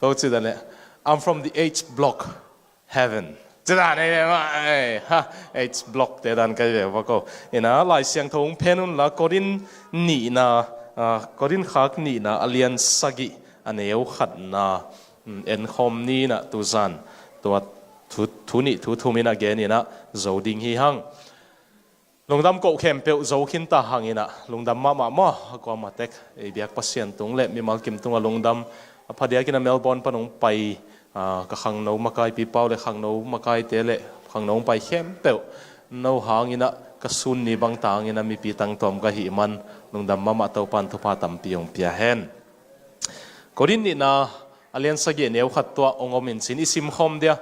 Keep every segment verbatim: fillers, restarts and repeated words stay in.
Ko ci dan le, I'm from the H block heaven. Ci dan ei, ei, ei, ha, H block te dan kai ve va ko. Ina Lai Siangtho hong phen un la, Korin nihna, ah, Korin khak nihna a lian sagih a neu khatna, mm, en khawm ni na tuzan. Tua thu, thu nih thu thum ina gen ina zo ding hi hang. Lungdam ko khempeuh zo khin ta hang ina, lungdam mahmah maw, a kuamah tek, ei biak Pasian tung le mimal kim tunga lungdam, a phadiak ina Melbourne pan hong pai, ah, ka khangno makai Pi Pau le khangno makaite le khangno hong pai khempeuh, no hang ina ka sun ni bang tang ina mipi tangtuam ka hih man, lungdam mahmah, Topan thupha tampi hong pia hen. Korin nihna a lian sagih a neu khat tua hong om in cin i sim khawm dia.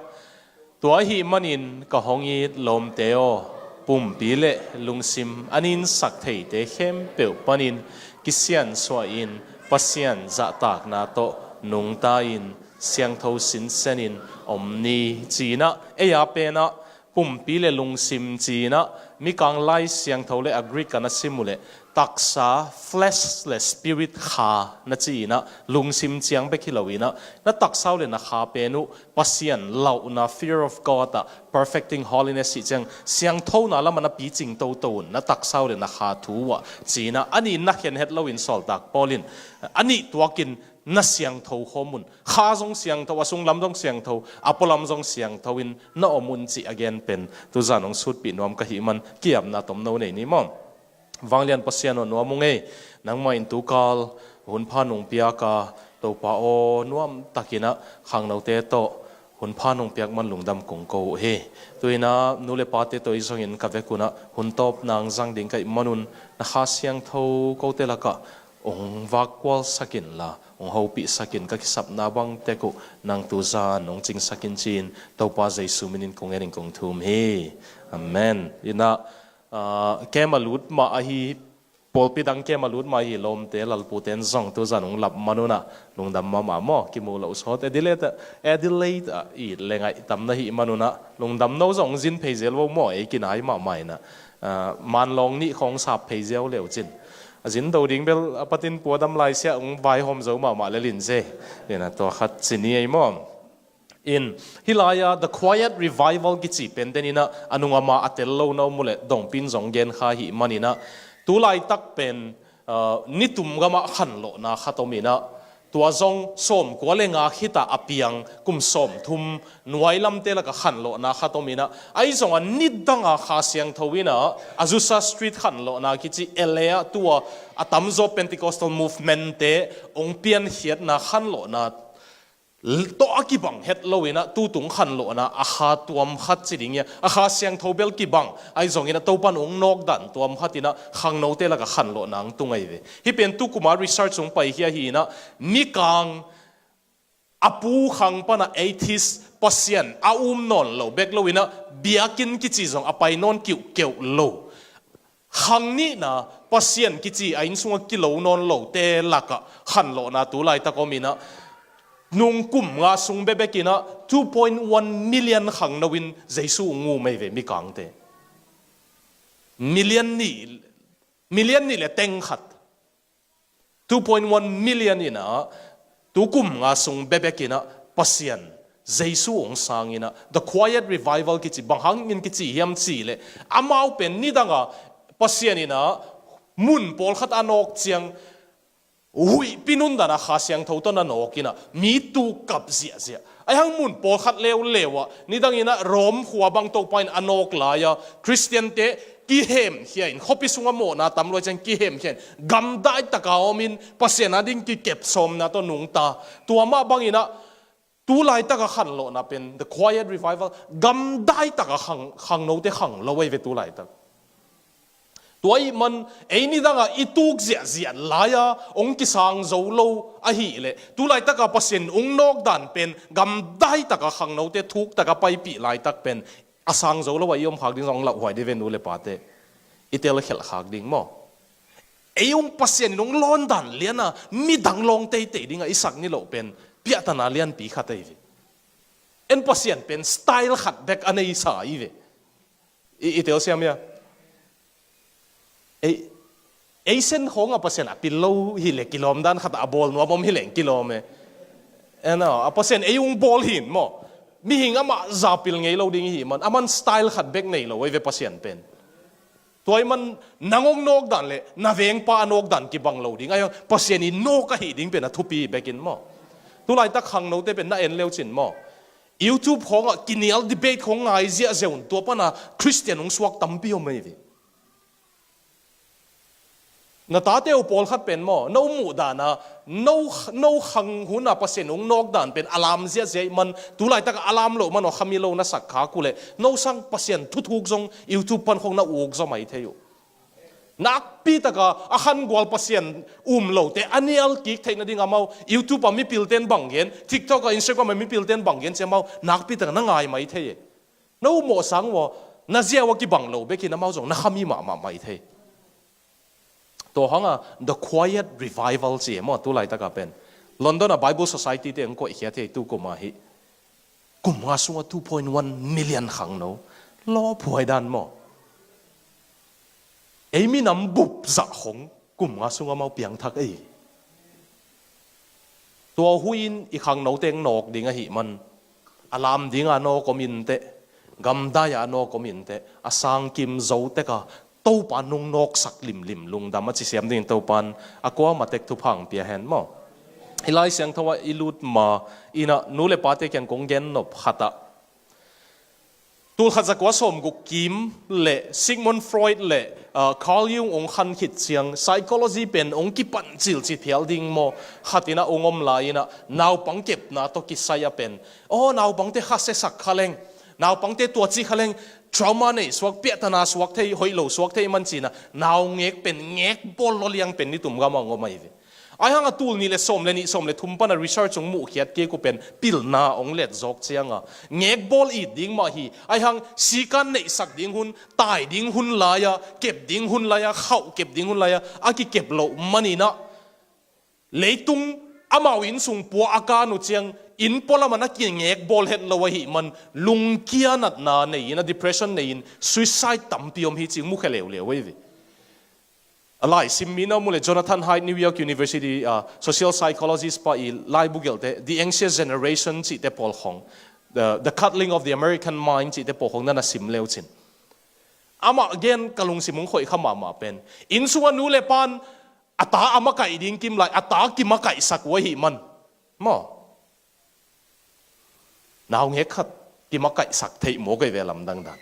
Tua ahih manin ka hong it lawmte aw, pumpi le lungsim a ninsak theite khempeuh panin kisiansuah in Pasian zahtakna tawh nungta in siangtho sinsen in om ni, ci ina, ei a pen ah pumpi le lungsim ci ina, Mikang Lai Siangtho le a Greek a na sim uh le, taksa, flesh le spirit, kha na ci ina, lungsim ciang bek hi lo ina, na taksa uh le na kha pen uh Pasian lauhna, fear of God ah, perfecting holiness cih ciang, siangthona lamah na picing toto un, na taksa uh le na kha thu uh ah, ci ina, a nih na khen het lo in sawltak Paul in a nih tuakin na siangtho khawm un, kha zong siangtho, a sunglam zong siangtho, a pualam zong siangtho in na om un cih a gen pen tuzan hong sutpih nuam ka hih man kiapna tomno nei ni maw. Vanglian Pasian aw, nuam ung ei, nangmah in tukal hunpha nong piak a, Topa aw, nuam tak ina khangnote tawh hunpha nong piak man lungdam kong ko uh hi. Tu ina nu le pate tawh i zongin ka vek un ah hun tawp nang zang ding ka hih man un, na kha siangtho kote lakah hong vakkualsak in la, hong hopihsak in, ka kisapna bang tek uh nang tuzan hong cingsak in ci-in Topa Jesu min in kong en in kong thum hi. Amen. Ina, ah, kem a lut mah ahi, pawlpi dang kem a lut mah ahi lawmte, lalpute in zong tuzan hong lap man un ah lungdam mahmah maw, kimu loh sawt. Adelaide, Adelaide ah i le ngaih tam na hih man un ah lungdam, no zong zin phei zel vo maw, ei kinai mahmah ina, ah, manlawng nih khawng sap phei ziau leu cin. A zin do ding bel a patin puadam lai siah hong vaihawm zo mahmah le lin ze. Ina tua khat ci ni ei maw. In, hih lai-a The Quiet Revival kici pen den ina, a nung a ma a tel lo na om uh le, dongpin zong gen kha hih man ina, tu laitak pen, ah, nitum gamah khanlawhna khat om ina, tua zong sawmkua le nga khit ah a piang kum sawmthum nuai lamte lakah khanlawhna khat om ina, ahi zongah nidanga Kha Siangtho ina Azusa Street khanlawhna kici, L A ah tua a tamzaw Pentecostal movement te hong piankhiatna khanlawhna tawh a kibang het lo ina, tutung khanlawhna a kha tuam khat ci ding ia, a Kha Siangtho bel kibang, ahi zong ina Topan hong nawkdan tuam khat ina khangnote lakah khanlawhna hong tung ahi ve. Hih pen tu kuma research hong paikhia hi ina, Mikang a pu khang pana atheist, Pasian a um nawn lo bek lo ina, biakinn kici zong a pai nawn kiuhkeuh lo, khang nihna, Pasian kici a inn sungah kilo nawn lote lakah khanlawhna tu laitak om ina, nung kum nga sung bebek ina two point one million khangno in Jesu hong um ahi ve, Mikangte. Million nih, million nih le teng khat. Two point one million ina, tu kum nga sung bebek ina Pasian, Jesu hong sang ina, The Quiet Revival kici, bang hangin kici hiam cih leh, amau pen nidanga Pasian ina mun pawlkhat a nawk ciang, huihpi nundana Kha Siangtho tawh na nawk ina, mi tuk kap ziahziah. Ahi hang mun pawlkhat leuleu ah, nidang ina Rome khua bang Topa in a nawk lai-a, Khristiante kihemkhia in, khuapi sungah mawhna tam lua ciang kihemkhia in, gamdai taka om in, Pasian a ding kikep sawmna tawh nungta. Tua mah bang ina, tu laitaka khanlawhna pen, the quiet revival, gamdai taka khang, khangnote khang lo ahi ve tu laitak. Tua ahih man, ei nidanga i tuk ziahziah lai-a hong kisang zo lo ahih leh, tu laitaka Pasian hong nawk dan pen, gamdai taka khangnote thuk taka paipih laitak pen, a sang zo lo a i om khak ding zong hong lauhuai dih ve nu le pate. I telkhelh khak ding maw. Ei hong Pasian in hong lawn dan liana, midang lawng teitei dinga i sak niloh pen, piahtana lianpi khat ahi ve. En Pasian pen style khat bek a neisa ahi ve. I, i telsiam hia? Ei, Ei sen khawng a Pasian a pil lo hi le kilawm dan khat a bawl nuam om hi leng kilawm e. Eno, a Pasian ei ung bawl hin maw. Mihing amah za pil ngei lo ding hi man, aman style khat bek nei lo ei ve Pasian pen. Tua i man nang ong nawk dan le na vengpa a nawk dan kibang lo ding. Ai Pasian i nawk ahi ding pen a thupi bekin maw. Tulaitak khangnote pen na en leucin maw. YouTube khawngah kinial debate khawng ngai ziahziah un tua pana Christian ung suak tampi om ei ve. Na tate uh pawlkhat pen maw, no muh dana, no, no khang huna Pasian ung nawk dan pen a lam ziahziah man, tulaitak a lam lo man aw khami lo na sak khak uh leh, no sang Pasian thuthuk zong YouTube pan khong na uk zaw mai thei uh. Nakpi taka a khangual Pasian um lote a nial kik theih nading amau YouTube a mipilten bang gen, TikTok a Instagram a mipilten bang gen ci amau nakpi taka na ngai mai thei e. Na umawh sang uh aw, na ziau a kibang lo bekin amau zong na khami mahmah mai thei. Tua hanga The Quiet Revival ci e maw, tulaitaka pen London a Bible Society te ang koihkhia thei tu kuma hi. Kum nga sunga two point one million khangno. Lawphuai dan maw. Ei minam bup zah khong kum nga sunga mau piangthak ei. Tua huin i khangnote ang nawk ding ahi man. A lam dinga nawk om inteh, gamdai a nawk om inteh, a sangkim zo teka Topa nung nawksak limlim lungdam a cisiam dingin Topan a kuama tek thupha ang pia hen maw. I Lai Siangtho ah i lut ma ina nu le pate kiang kong gen nop khatah tulkhat zakua sawmguk kim le Sigmund Freud le, ah, Carl Jung ong khan khit ciang psychology pen ong kipan cilci thial ding maw khatina ong om lai ina naupang kepna tawh kisai a pen aw naupangte kha sesak kha leng naupangte tuaci kha leng trauma nei suak piahtana suak thei hoih lo suak thei man cina naungek pen ngek bawl lo liang pen nitum gama ong om ahi ve. Aihang a tul nih le sawm le nih sawm le thum pana research ong muhkhiat kik uh pen pilna ong let zawk cianga ngek bawl it ding mah hi. Aihang sikan neihsak ding hun, tai ding hun laia, kep ding hun laia, khauh kep ding hun laia a kikep loh maninah leitung amau innsung pua a kan uh ciang inn pualamah na kingek bawl het lo ahi man lungkia natna nei-in a depression nei-in suicide tampi om hi cing mukhia leuleu ahi ve. A laisim mi na mu le Jonathan Haidt, New York University, ah, social psychologist pa i laibu gelhte, The Anxious Generation cihte pawl khong, the, the Coddling of the American Mind cihte pawl khong nana sim leucin. Amah gen ka lungsim hong khoih kha mahmah pen. Inn sunga nu le pan a ta a makaih ding kim lai, a ta kimakaihsak uh ahi man. Maw? Naungek khat kimakaihsak theih mawk ei ve lamdang dan.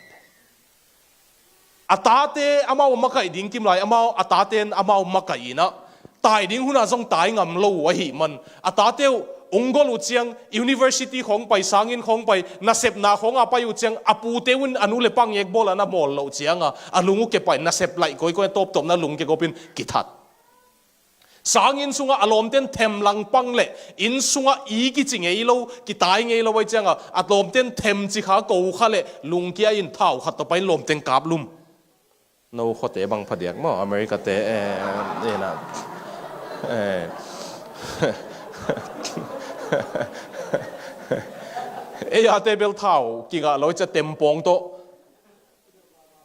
A tate amau a makaih ding kim lai, amau a taten amau makaih inah tai ding hunah zong tai ngam lo uh ahi man. A tate uh ung gol uh ciang university khawng pai, sangin khawng pai, nasepna khawng a pai uh ciang a pute un a nu le pa ngek bawl a na mawl loh cianga a lung uh kepai nasep laih koikoi a tawptawpna lung kegawpin kithat. Sangin sungah a lawmten them langpang le inn sungah i kici ngei lo, kitai ngei lo ai cianga a lawmten them cikha ko kha le lungkia in thau khat tawh pai lawmten kaplum. No khuate bang phadiak maw America te eh, eh, na, eh. Ei ate bel thau kingah lo cia tempawng tawh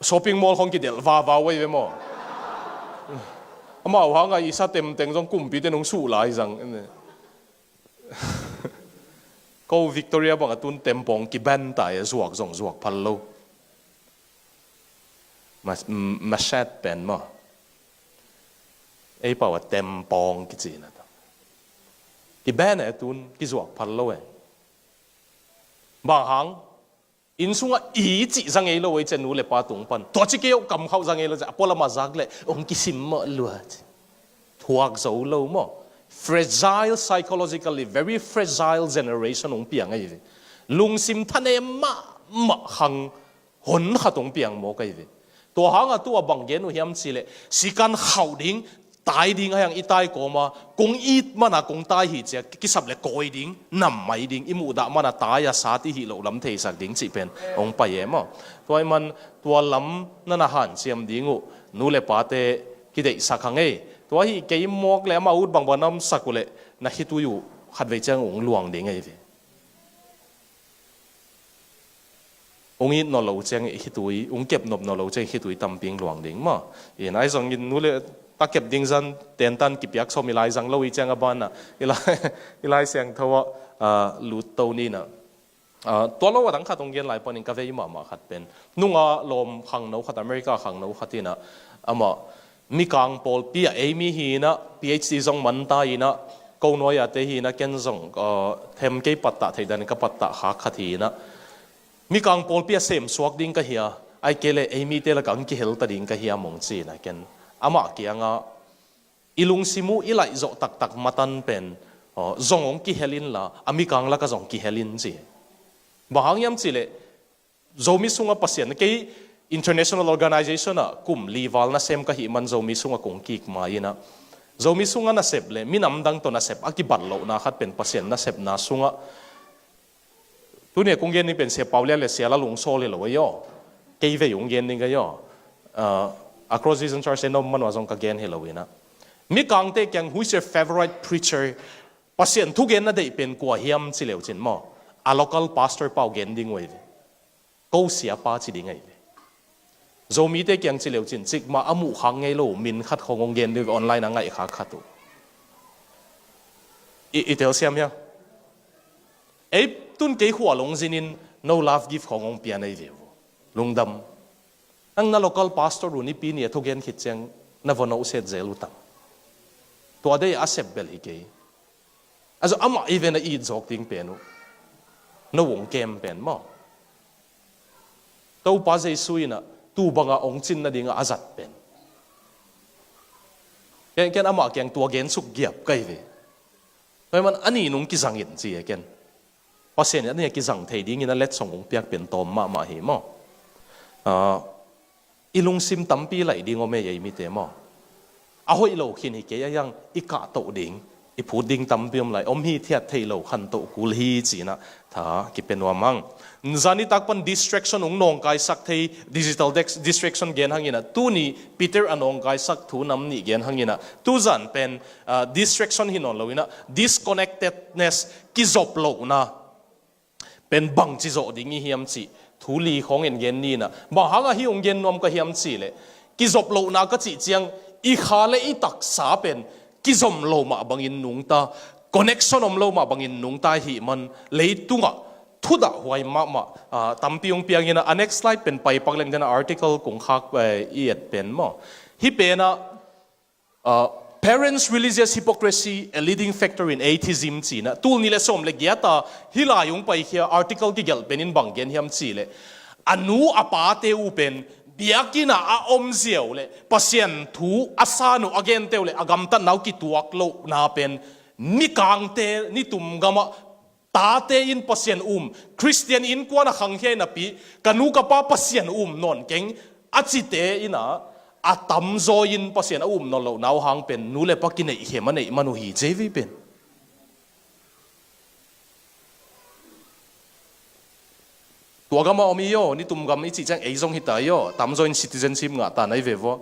shopping mall khong kidelh vavau ei ve maw. Amau hanga isa temteng zong kumpite nung suh lai zang. Ko Victoria bang a tun tempawng kiban tai a zuak zong zuak phal lo. Mas, m-, masat pen maw. Ei pau a tempawng kici na ta. Kiban a tun kizuak phal lo e. Bang hang Inn sungah i cih za ngei lo ei cia nu le pa tung pan tua ci kei uh kam khauh za ngei lo cia a pualam a zak leh ong kisim mawh lua ci. Thuak zo lo maw. Fragile psychologically, very fragile generation ong piang ahi ve. Lungsim thanem mahmah khang hon khat ong piang mawk ahi ve. Tua hanga tua bang gen uh hiam cih leh sikan khauh ding tai ding a hiang i tai kawma kong it mana kong tai hi cia kisap le kawi ding nam mai ding i muhdah mana tai a sat i hih loh lam theisak ding cih pen hong pai e maw. Tua i man tua lam na na hanciam ding uh nu le pate kideihsak hang ei. Tua hi kei mawk le amah ut bangbang namsak uh leh na khitui uh khatvei ciang ung luang ding ahi ve. Ung it naw lo ciang i khitui ung kep nop naw lo ciang i khitui tampi ung luang ding maw. In ai zongin nu le takep ding zan tentan kipiak sawm i lai zang lo i ciang a banah i lai, i Lai Siangtho ah, ah, lut to ni na. Ah, tua lo a dang khat hong gen lai panin ka vei mahmah khat pen, nunga lawm khangno khat, America khangno khat inah, amah mikang pawlpi ah ei mi hi inah, P H D zong man ta inah, ko nuai-ate hi inah, ken zong, ah, them kei pattah theih danin ka pattah khak khat hi inah, mikang pawlpi ah semsuak ding ka hia, ai kei le ei mite lakah hong kihel ta ding ka hia mong ci inah ken amah kiangah, i lungsim uh i laihzawh taktak matan pen, aw, zong hong kihel inla, a mikang lakah zong kihel in ci. Bang hang hiam cihleh, Zomi sungah Pasian, kei international organization ah kum li val nasem ka hih man Zomi sungah kong kik ma inah, Zomi sungah nasep le minam dang tawh nasep a kibat lohna khat pen Pasian nasepna sungah, tuni a kong gen ding pen Sia Pau Lian le Sia Lal Lung Sawl hi lo ei aw. Kei vei hong gen ding ka hi aw. Ah, Across Vision Church en om man uh ah zong ka gen hi lo inah, mikangte kiang, who is your favorite preacher? Pasian thugen na deih pen kua hiam ci leu cin maw, a local pastor pau gen ding uh ei ve. Ko siapa ci ding ei ve. Zomite kiang ci leu cin, cikmah a muh khak ngei lo min khat khong hong gen ding uh ei ve, online a ngaih khak khat uh. I, i telsiam hia? Ei tun kei khua lungzin in no love gift khong hong pia na hi ve uh. Lungdam. Nang na local pastor uh Nipi ni a thugen khit ciang na va no set zel uh tang. Tua dei a sep bel hi kei. A zo amah i ven a it zawk ding pen uh, no hong kem pen maw, Topa Jesu inah tu bangah hong cin nadingah a zat pen. Ken, ken amah kiang tua gen suk giap ka hi ve. Tua hi man a nih nung kizang in ci e ken. Pasian in a nih a kizang thei dingin a letsong hong piak pen tawm mahmah hi maw. Ah, i lungsim tampi laih ding om ei, ei mite maw. A hoih lo khin hi kei a, hiang i kahtoh ding, i phut ding tampi om lai, om hi, thiat thei lo khantoh kul hi ci inah tha kipia nuam hang. Zan nitak pan distraction hong nawngkaisak thei, digital dex-, distraction gen hang inah, tuni Peter a nawngkaisak thu nam nih gen hang inah, tuzan pen, ah, distraction hi nawn lo inah, disconnectedness, kizop lohna pen bangci zawh ding i hiam cih thu li khawng en gen ni inah. Bang hangah hih hong gen nuam ka hiam cihleh, kizop lohna ka cih ciang, i kha le i taksa pen kizom lo mah bangin nungta, connection om lo mah bangin nungta i hih man, leitungah thudah huai mahmah, ah, tampi hong piang inah. A next slide pen pai pak leng den, article kong khak, eh, i et pen maw. Hih penah, ah, Parents' Religious Hypocrisy, A Leading Factor in Atheism ci inah, tul nih le sawm le giat a hih lai hong paikhia article kigelh pen in bang gen hiam cihleh, a nu a pate uh pen biakinn ah a om ziau le Pasian thu a san uh a gente uh le a gamtatna uh kituak lohna pen, mikangte nitum gamah tate in Pasian um, Khristian innkuan a khangkhia hi napi, ka nu ka pa Pasian um nawn keng, a cite inah, a tamzaw in Pasian a um nawn lohna uh hang pen nu le pa kineihkhem a neih man uh hi, J V pen. Tua gamah om hi aw, nitum gam i cih ciang ei zong hi ta hi aw, tamzaw in citizenship ngah ta na hi ve vua.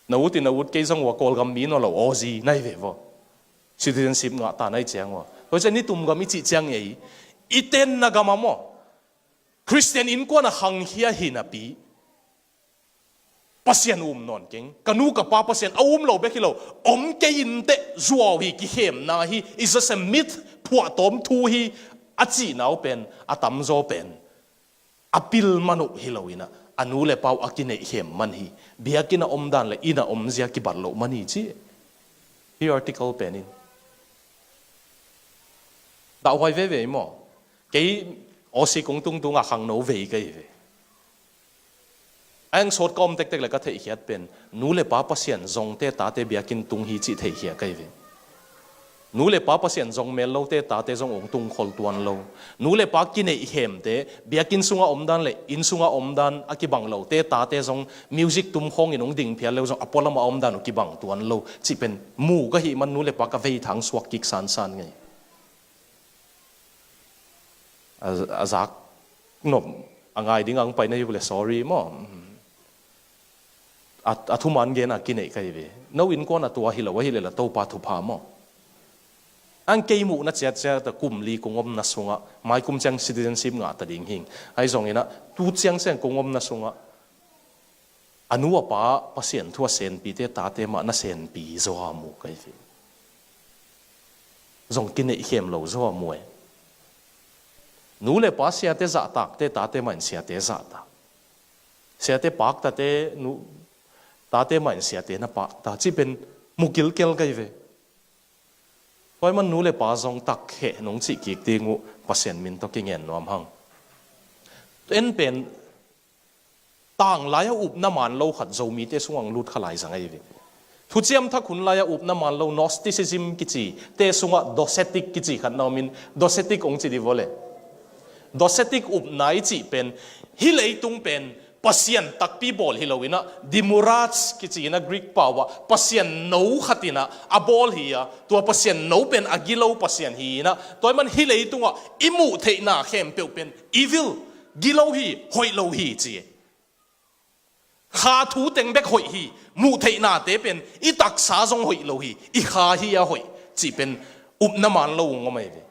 Na ut in na ut kei zong ua, Kawlgam mi nawn lo, Aussie na hi ve vua. Citizenship ngah ta na hi ciang ua. Tua ciang nitum gam i cih ciang ei, i tenna gamah maw, Khristian innkuan a khangkhia hi napi, Pasian um nawn keng, ka nu ka pa Pasian a um lo bek hi lo, om kei inteh zuau hi, kikhemna hi, it's just a myth, phuahtawm thu hi, a cihna uh pen, a tamzaw pen a pil man uh hi lo inah, a nu le pa uh a kineihkhem man hi. Biakinn a omdan le inn a omzia kibat loh man hi ci. Hih article pen in dahhuai veve maw. Kei Aussie kong tungtungah khangno vei ka hi ve. A eng sawt ka om tektek le ka theihkhiat pen, nu le pa Pasian zongte tate biakinn tung hi cih theihkhia ka hi ve. Nu le pa Pasian zong mel lote tate zong hong tungkhol tuan lo. Nu le pa kineihkhemte, biakinn sungah omdan le inn sungah omdan a kibang lote tate zong music tum khawngin hong ding phial leu zong a pualamah a omdan uh kibang tuan lo cih pen mu ka hih man nu le pa ka veithang suak kik sansan ngei. A, a zak nop, a ngai ding ang pai na hi uh le sorry maw. A, a thuman gen a kineih ka hi ve. No innkuan a tua hi lo ahih leh la Topa thupha maw. Ang kei muhna ciatciat a kum li kong omna sungah, mai kum ciang citizenship ngah ta ding hing. Ahi zongin ah, tu ciang ciang kong omna sungah A nu a pa Pasian thu a senpite tate mah na senpi zaw a mu ka hi ve. Zong kineih khem lo zaw a mu e. Nu le pa siate zahtakte tate mah in siate zahtak. Siate paktate nu tate mah in siate na pakta cih pen mu kilkel ka hi ve. Tua ahih man nu le pa zong takheh nong cih kik ding uh, Pasian min tawh kingen nuam hang. En pen tanglai a upna man lo khat Zomite sungah hong lut kha lai zang ahi ve. Thuciam Thak hun lai a upna man lo Gnosticism kici te sungah Docetic kici khat na om in, Docetic hong ci di vua le. Docetic upna i cih pen, hih leitung pen Pasian takpi bawl hi lo in ah, Dimurats kici in ah Greek pau ah Pasian no khat in ah a bawl hi a, tua Pasian no pen a gilo Pasian hi in ah, tua ahih man hih leitungah i muh theihna khempeuh pen evil, gilo hi, hoih lo hi ci. Kha thu teng bek hoih hi, muh theihnate pen i taksa zong hoih lo hi, i kha hi a hoih cih pen upna man lo hong om ahi ve.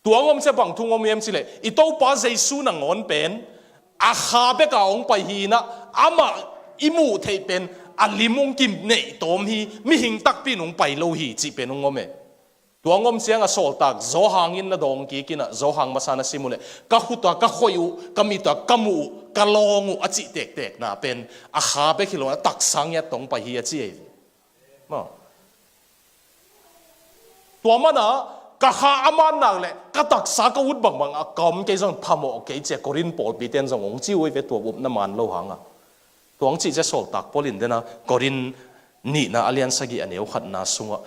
Tua hong om ciang bang thu hong om hiam cih leh, i Topa Jesu nangawn pen a kha bek a hong pai hi in ah, amah i muh theih pen a lim hong kineih tawm hi, mihing takpi in hong pai lo hi cih pen hong om e. Tua hong om ciang a sawltak Johan in na dawng kik in ah, Johan masa na sim uh leh, ka khut ah ka khoih uh, ka mit ah ka muh uh, ka lawng uh a cih tektekna pen a kha bek hi lo in a taksa ngiat tawh hong pai hi a ci ahi ve. Maw. Tua man ah ka kha a man nak leh ka taksa ka ut bangbang a ka om kei zong phamawh kei ci a Korin pawlpite in zong hong ci uh hi ve, tua upna man lo hang a. Tua hong cih ciang sawltak Paul in den a Korin nihna a lian sagih a neu khatna sungah,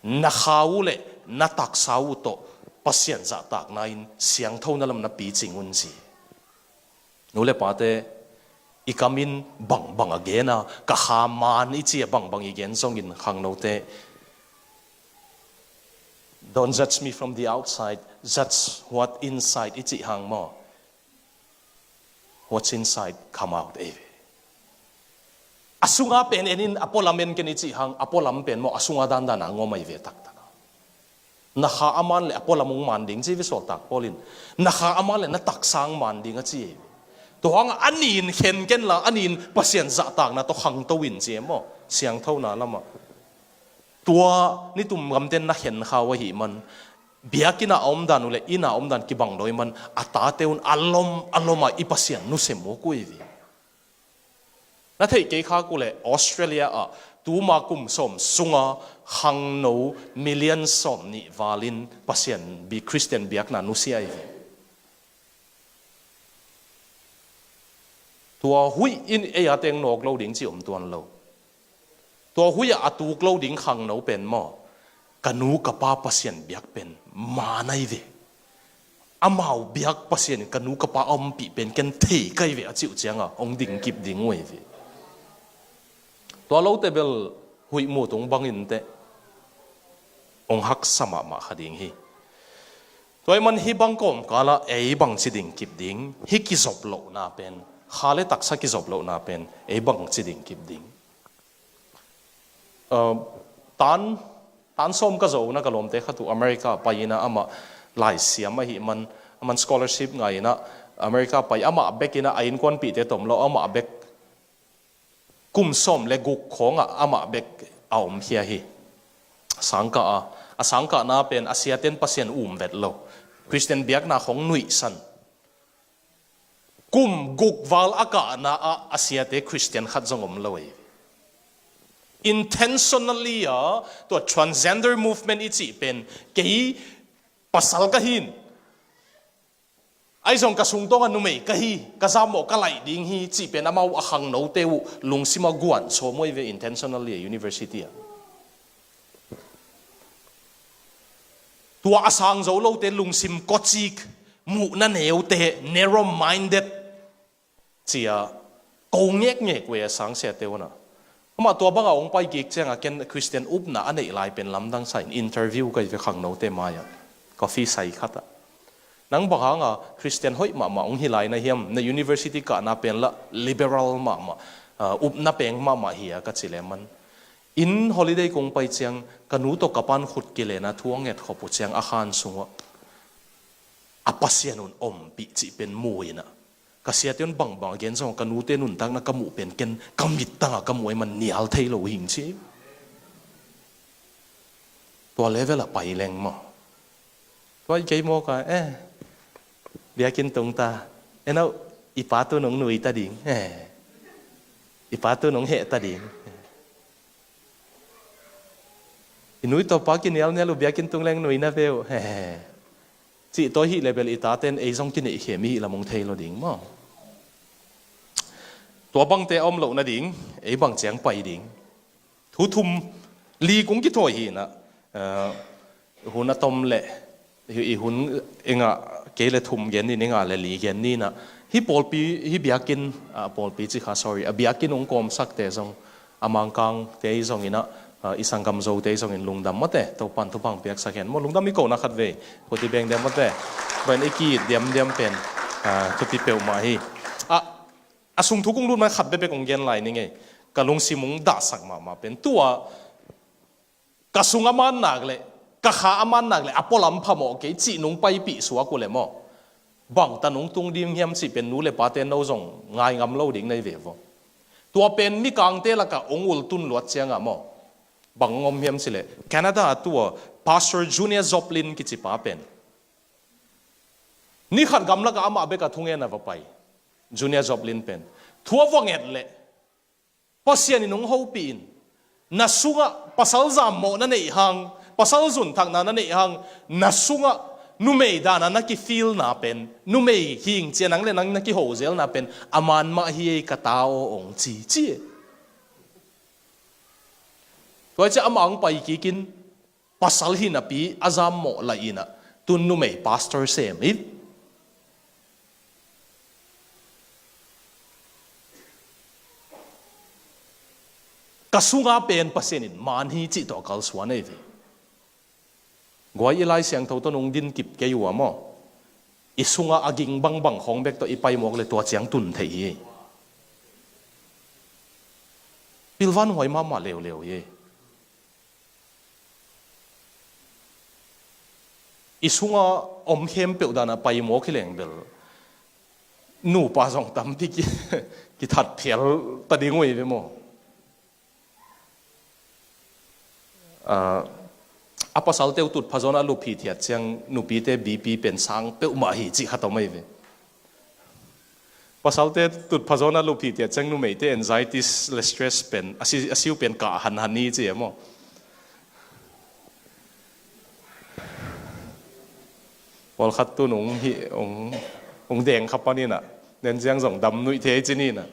na kha uh le na taksa uh tawh Pasian zahtakna in siangthona lam na picing un ci. Nu le pate, i kam in bangbang a gen a, ka kha man i ci a bangbang i gen zongin khangnote, "Don't judge me from the outside, judge what inside," i cih hang maw. "What's inside, come out," ei ve. A sunga pen en in, a pualam en ken i cih hang, a pualam pen maw, a sunga dandan a ngom ahi ve taktak a. Na kha a man le a pualam hong man ding ci ve sawltak Paul in. Na kha a man le na taksa hong man ding a ci ei ve. Tua hang a nin khen ken la, a nin Pasian zahtakna tawh khangto in ci e maw, siangthona lamah. Tua nitum gamten na khen kha uh ahih man, biakinn a omdan uh le inn a omdan kibang dawi man, a tate un a lom a lom a i Pasian nusia mawk uh ei ve. Na theih kei khak uh leh Australia ah tuma kum sawm sunga khangno million sawm nih valin Pasian bi-, Christian biakna nusia ei ve. Tua huih in ei a teng nawk lo ding ci om tuan lo. Tua huih ah a tuk lo ding khangno pen maw, ka nu ka pa Pasian biak pen man ahi ve. Amau biak Pasian in ka nu ka pa a ompih pen ken thei ka hi ve a cih uh cianga hong dingkip ding uh ahi ve. Tua lote bel huih mut hong bang inteh, hong haksa mahmah kha ding hi. Tua ahih man hih bang kawmkalah ei bangci dingkip ding, hih kizop lohna pen, kha le taksa kizop lohna pen ei bangci dingkip ding. Uh, tan, tan sawm ka zo na ka lawmte khat uh America pai ina, amah laisiam ahih man, aman scholarship ngai ina America pai, amah bek ina a innkuanpihte tom lo, amah bek kum sawm le guk khawngah amah bek a om khia hi. Sangkah a, a sangkahna pen a siaten Pasian um vet lo, Christian biakna khawng nuihsan. Kum guk val a kahna ah a siate Christian khat zong om lo ei. Intentionally a, tua transgender movement i cih pen, kei pasal ka hin, ahi zong ka sungtawng a numei ka hi, ka zamawh ka laih ding hi cih pen amau a khangnote uh lungsim a guan sawm uh ei ve, intentionally a, university a. Tua a sang zo lote lungsim kawcik, muhna neute, narrow minded, cia ko ngekngek ve a sangsiate una. Amah tua banga hong pai kik cianga ken Christian upna a neih lai pen lamdang sa in interview ka hi ve khangnote mai-ah, coffee sai khatah. Nang bang hanga Christian hoih mahmah hong hi lai na hiam, na university kahna pen lah liberal mahmah, ah, upna peng mahmah hi a ka ci leh aman, inn holiday kong pai ciang ka nu tawh ka pan khut kilena thu a ngetkhop uh ciang a khan sungah a Pasian un ompih cih pen mu inah, Ka siate un bangbang a gen zong ka nute nuntakna ka muh pen ken ka mittang a ka muh ei man nial thei lo hing ci. Tua level a pai leng maw. Tua i kei mawk a, eh, biakinn tung ta, eh, no, i pa tu nong nui ta ding, eh, i pa tu nong heh ta ding. I nui tawh pa kinialnial uh biakinn tung leng nui na ve uh, eh, cih tawi hih level i taten ei zong kineihkhem i hih lam hong thei lo ding maw. Tua bangte a om loh nading, ei bang ciang pai ding. Thu thum li kung kithawi hi inah, eh, hun a tom leh, i, i hun i ngah kei le thum gen ni, i ngah le li gen ni inah. Hih pawlpi, hih biakinn, ah, pawlpi ci kha, sorry, a biakinn hong kawmsakte zong, a Mangkangte i zong inah, ah, i sanggam Zote i zongin lungdam mawte, Topan thupha piaksak hen maw, lungdam i kohna khat vei, khuti beng diam mawte, tua in i ki-it diamdiam pen, ah, thupi peuhmah hi. Ah, a sung thu kung lut man khat bekbek hong gen lai ni ngei. Ka lungsim hong dahsak mahmah pen tua, ka sung a man nak leh, ka kha a man nak leh, a pualam phamawh kei cih nong paipih suak uh leh maw, bangtan hong tung ding hiam cih pen nu le pate no zong ngai ngam lo ding na hi ve vaw. Tua pen mikangte lakah hong ultun luat ciangah maw, bang hong om hiam cih leh, Canada a tua Pastor Junior Joplin kici pa pen, ni khat gamlakah amah bek a thungen a va pai. Junior Joplin pen thu a va nget leh, Pasian in hong hopih in, na sungah pasal zammawh na neih hang, pasal zunthakna na neih hang, na sungah numei dana na kifilna pen, numei hing cia nang le nang na kihozelna pen a man mah hi ei ka ta aw, hong ci ci. Tua cia amah hong pai kikin, pasal hi napi a zammawh lai inah, tun numei pastor sem hi. Ka sunga pen Pasian in man hi cih tawh kalsuan ei ve. Guai, i Lai Siangtho tawh nong din kip kei uh a maw, i sunga a ging bangbang khawng bek tawh i pai mawk le tua ciang tun thei hi. Pilvan huai mahmah leuleu hi. I sunga om khempeuh dana pai mawk hi leng bel, nupa zong tampi ki, kithat phial ta ding uh hi ve maw. Ah, a pasalte uh tutpha zawn a lup hithiat ciang nupite B P pen sang peuhmah hi cih khat om ahi ve. Pasalte tutpha zawn a lup hithiat ciang numeite anxieties le stress pen, a si, a siu pen kah hanhan hi ci e maw. Pawlkhat tun hong hi, hong, hong deng kha paninah, nen ciang zong dam nuih thei ci ninah.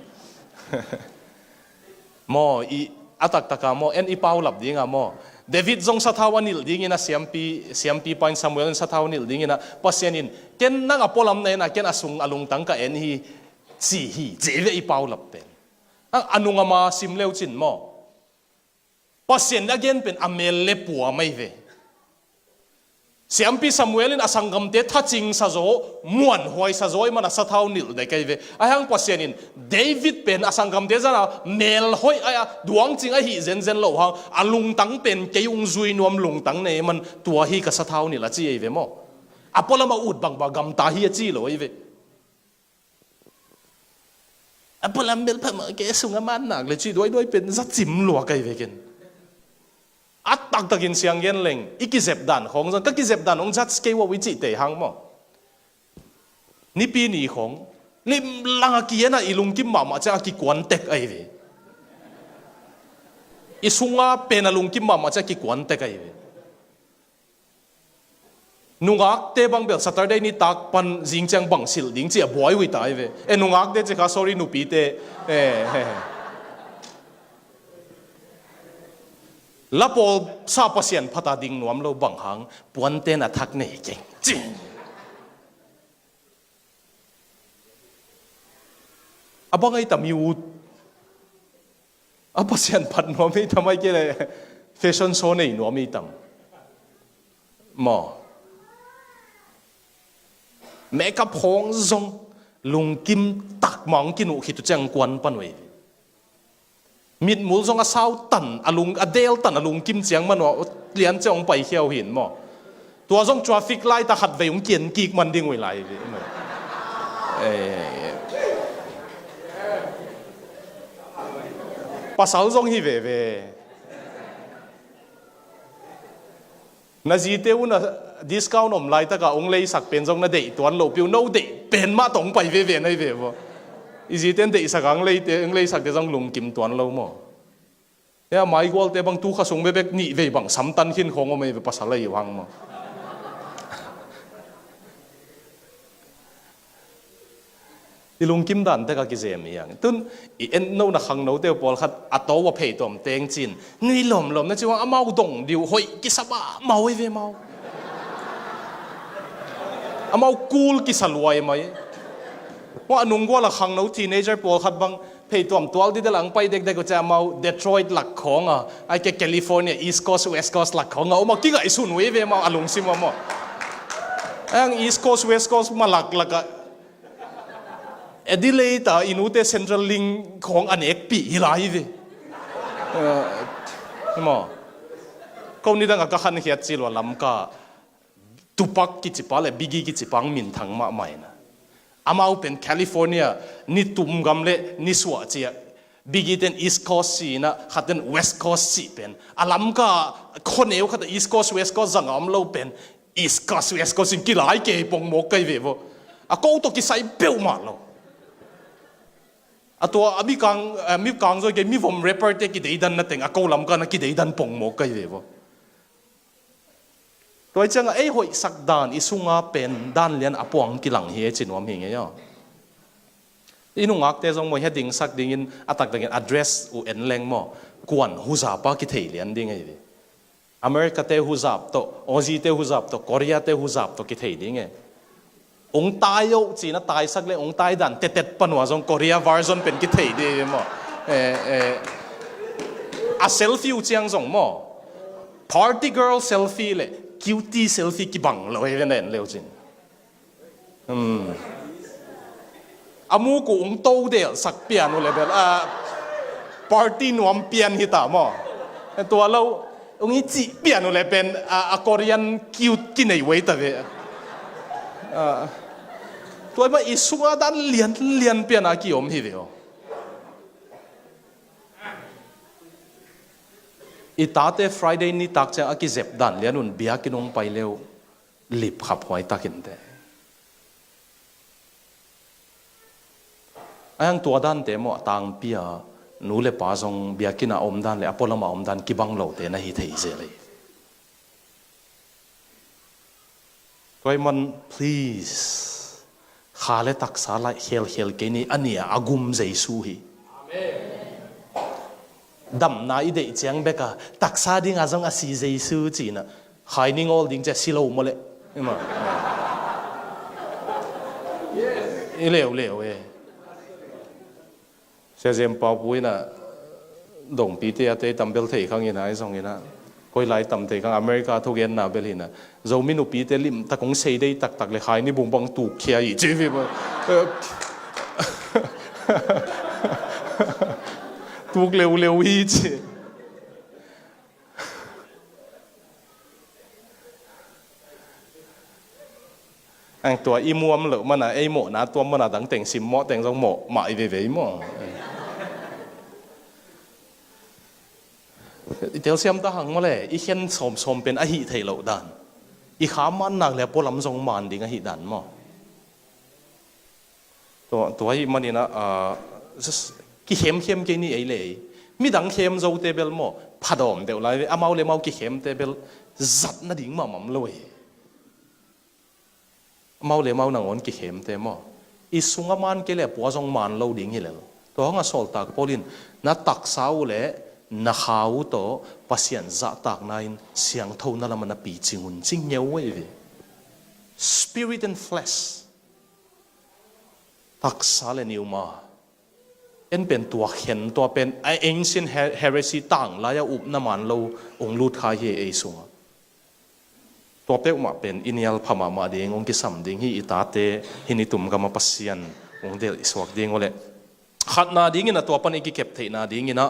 Maw, i a taktaka maw, en i paulap dinga maw, David zong sathau a nilh dingin a siampi, siampipa in Samuel in sathau a nilh dinginah Pasian in, ken nang a pualam na ena, ken a sung a lungtang ka en hi, ci hi, ci ve i paulap pen. A, a nunga ma sim leucin maw, Pasian a gen pen a mel le puam ahi ve. Siampi Samuel in a sanggamte thacingsa zaw, muanhuaisa zaw i man a sathau nilh dek ahi ve. Ahi hang Pasian in David pen a sanggamte zana melhoih ahi a, duangcing ahi zenzen loh hang, a lungtang pen kei ung zui nuam lungtang nei man, tua hi ka sathau nilh a ci ahi ve maw. A pualam a ut bangbang gamta hi a ci lo ahi ve. A pualam bel phamawh kei, a sung a man nak le cih duaiduai pen za cim lua kai ve ken. A taktakin siang gen leng, i kizep dan khawng zong, ka kizep dan hong judge kei uh i cih tei hang maw. Nipi ni khawng limlang a ki-en a i lungkim mahmah ciang a kikuan tek ahi ve. I sunga pen a lungkim mahmah ciang a kikuan tek ahi ve. Nungakte bang bel Saturday nitak pan zing ciang bang silh ding ci a buai uh hi ta ahi ve. E, nungakte ci kha, sorry, nupite. E, he, he. Lapawlsa Pasian phata ding nuam lo bang hang, puanten a thak nei keng ci. A bang ahi tam i ut. A Pasian phat nuam hi tam, ahi kei le fashion show nei nuam hi tam. Maw. Makeup khawng zong lungkim takmah hong kinuh khit uh ciang kuan pan uh hi. Mitmul zong a sau tan, a lung, a del tan, a lungkim ciang man uh a lian ciang hong paikhia uh hi in maw. Tua zong traffic light a khatvei hong kian kik man ding uh hi lai hi. Ei, Pasal zong hi veve. Na zite uh na discount om laitakah hong leisak pen zong na deih tuan lohpi uh, no deih pen mah tawh hong pai veve na hi ve maw. I zite in deihsak a hong leite, hong leisakte zong lungkim tuan lo maw. Hia maigualte bang tu kha sung bekbek nih vei bang samtan khin khawng om ei ve, pasal ahi uh hang maw. I lungkim dan tek a kizem hi hang. Tun i en nona khangnote uh pawlkhat a to a phei tuam teng cin nui lawmlawm na ci uh hang, amau dong diu hoih kisa mahmah uh hi ve mau. Amau kul kisa luai mai. Hua a nunggual a khangno teenager pawlkhat bang phei tuam tual didel ang pai dekdek uh ciah amau Detroit lak khawng a, ai ke California East Coast West Coast lak khawng a, amau kingaihsun uh hi ve mau a lungsim a maw. Ang East Coast West Coast ma laklak a Adelaide a i nute Central Link khawng a nekpih hi lai hi ve. Eh, maw. Ko nidang a ka khankhiat ci lua Lamka Tupac kicipa le Biggie kicipa ang minthang mahmah ina. Amau pen California ni tum gam le ni suah ciah Biggie ten East Coast ci ina, khat ten West Coast ci pen. A Lamka khuaneu khat a East Coast West Coast zang a om lo pen East Coast West Coast in kilai kei pongmawk kai ve vo. A ko tawh kisai peuhmah lo. A tua a mikang, a mikang zoi kei mivom rapper te kideidan na teng a ko Lamka na kideidan pongmawk kai ve vo. Tua ciangah ei hoihsak dan i sunga pen dan lian a puang kilang hi e ci nuam hi ngei aw. I nungakte zong maw hia dingsak dingin a taktakin address uh en leng maw, kuan huzapa kithei lian ding ahi ve. America te huzap tawh, Aussie te huzap tawh, Korea te huzap tawh kithei ding e. Ung tai oh cina taisak le ung tai dan tetet panua zong Korea version pen kithei ding e maw. Eh, eh. A selfie uh ciang zong maw, party girl selfie le cutie selfie kibang lo hi ven en leu cin. Hmm. A muk uh ung to delsak pian uh le bel a party nuam pian hi ta maw. Tua lo ung i cih pian uh le pen a, a Korean cute kinei wei ta ve. A, tua i ma i sunga dan lian lian pian a kiom hi ve aw. I tate Friday nitak ciang a kizep dan lian un biakinn ung pai leu lipkhap huai takin te. Ayang tua dante maw a tangpi a nu le pa zong biakinn a om dan le a pualam a om dan kibang lote na hi thei zel ei. Tua i man please kha le taksa laih khelkhel kei ni, a nia a gum Jesu hi. Damna i deih ciang beka taksa dinga zong a si Jesu cina khai ning awl ding cia si lo maw le. I leuleu e. Sia Zem Paupu ina dongpite a tei tam bel thei khang ina i zong ina koi lai tam thei khang America thugenna bel hina Zomi nupite limtak kong sei dei taktak le khai ni bung bang tuk khia i ci vi ba. Tuk leuleu hi ci. Ang tua i muam loh mana ei mawhna tuam mana dang teng sim mawh teng zong mawh mah i veivei maw. I telsiam ta hang maw le i khen sawmsawm pen a hih theih loh dan i kha man nak le a pualam zong man ding a hih dan maw. Tua, tua hi manina, ah, kihemkhem kei ni ei le ei. Midang khem zote bel maw phadawm deuh lai ve, amau le mau kikhemte bel zat nading mahmam lo ei. Amau le mau nangawn kikhemte maw i sunga man kei le pua zong man lo ding hi lel. Tua hanga sawltak Paul in na taksa uh le na kha uh tawh Pasian zahtakna in siangthona lama na picing un ci ngeu ei ve. Spirit and flesh. Taksa le niuma en pen tua khen tua pen a ancient heresy tang lai a upna man lo ung lut khai hi ei sunga. Tua peuhmah pen i nial pha mahmah ding ung kisam ding hi i tate hi ni tum gama Pasian ung delh i suak ding uh le. Khatna dingin a tua pan i kikep theihna dingin a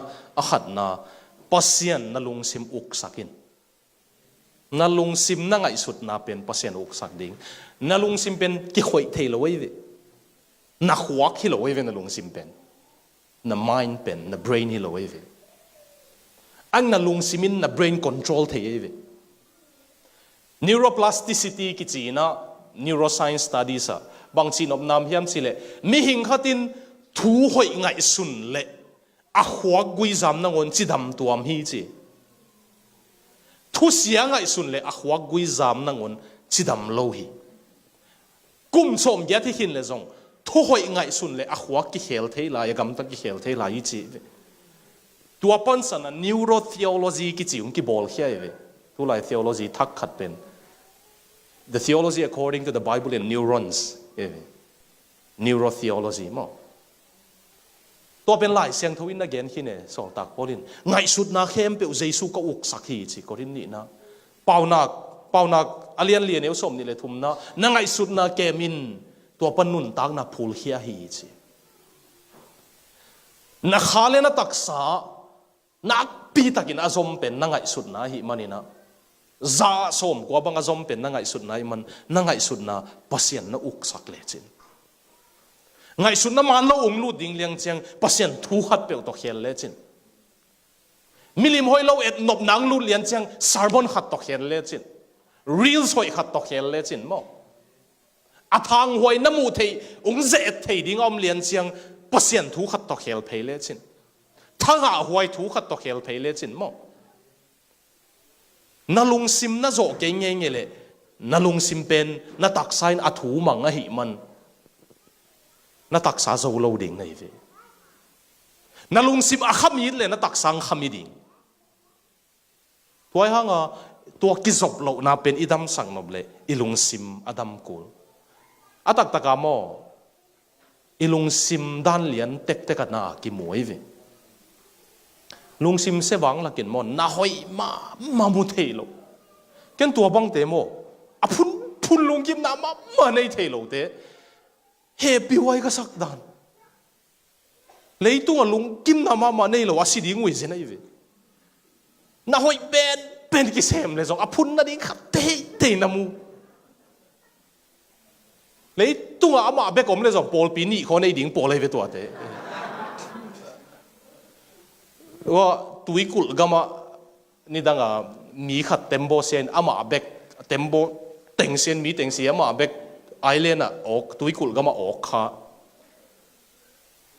khatna Pasian na lungsim uksak in. Na lungsim na ngaihsutna pen Pasian uksak ding. Na lungsim pen kikhoih thei lo ei ve. Na khuak hi lo ei ve na lungsim pen. Na mind pen, na brain hi lo ei ve. Ang na lungsim in na brain control thei ei ve. Neuroplasticity kici in ah, neuroscience studies ah bang ci nopna om hiam cih leh, mihing khat in thu hoih ngaihsun leh a khuak guizam nangawn cidam tuam hi ci. Thusia ngaihsun leh a khuak guizam nangawn cidam lo hi. Kum sawmgiat hi khin leh zong thu hoih ngaihsun leh a khuak kikhel thei lai, a gamtat kikhel thei lai hi ci ve. Tua pansan a neurotheology kici hong kibawlkhia hi ve. Tulai theology thak khat pen the theology according to the Bible and neurons hi ve. Neurotheology maw. Tua pen Lai Siangtho in na gen khin e, sawltak Paul in ngaihsutna khempeuh Jesu ka uksak hi ci, Korin nihna. Paunak, Paunak a lian li, a neu sawmnih leh thumna, na ngaihsutna kem in, tua pan nuntakna phulkhia hi ci. Na kha leh na taksa nakpi takin a zom pen na ngaihsutna ahih manin ah, za sawmkua bang a zom pen na ngaihsutna ahih man, na ngaihsutna Pasian na uksak lecin. Ngaihsutna man lo hong lut ding liang ciang Pasian thu khat peuh tawh khel lecin. Milim hoih lo et nopna hong lut lian ciang sermon khat tawh khel lecin. Reels hoih khat tawh khel lecin maw. A thanghuai na muh theih, hong ze-et thei ding a om lian ciang Pasian thu khat tawh khel phei lecin. Thangah huai thu khat tawh khel phei lecin maw. Na lungsim na zawh kei ngeingei leh, na lungsim pen na taksa in a thu mang ahih man, na taksa zo lo ding na hi ve. Na lungsim a kham it leh na taksa hong kham hi ding. Tua ahih hanga tua kizop lohna pen i damsak nop leh i lungsim a dam kul. A taktaka maw, i lungsim dan lian tektek a na kimu hi ve. Lungsim sevang lakin maw, na hoih mahmah mu thei lo. Ken tua bangte maw, a phunphun lungkimna mahmah nei thei lote hehpih huai ka sak dan. Leitungah lungkimna mahmah nei lo a si ding uh hi zen ahi ve. Na hoih penpen kisem leh zong a phun nading khat teitei na mu. Leitungah amah bek om leh zong pawlpi nih khawng nei ding pawl ahi ve tuate. Ua, tuikulh gamah nidanga mi khat tembaw sia in amah bek, tembaw teng sia in, mi teng sia, amah bek island ah awk, tuikulh gamah awk kha.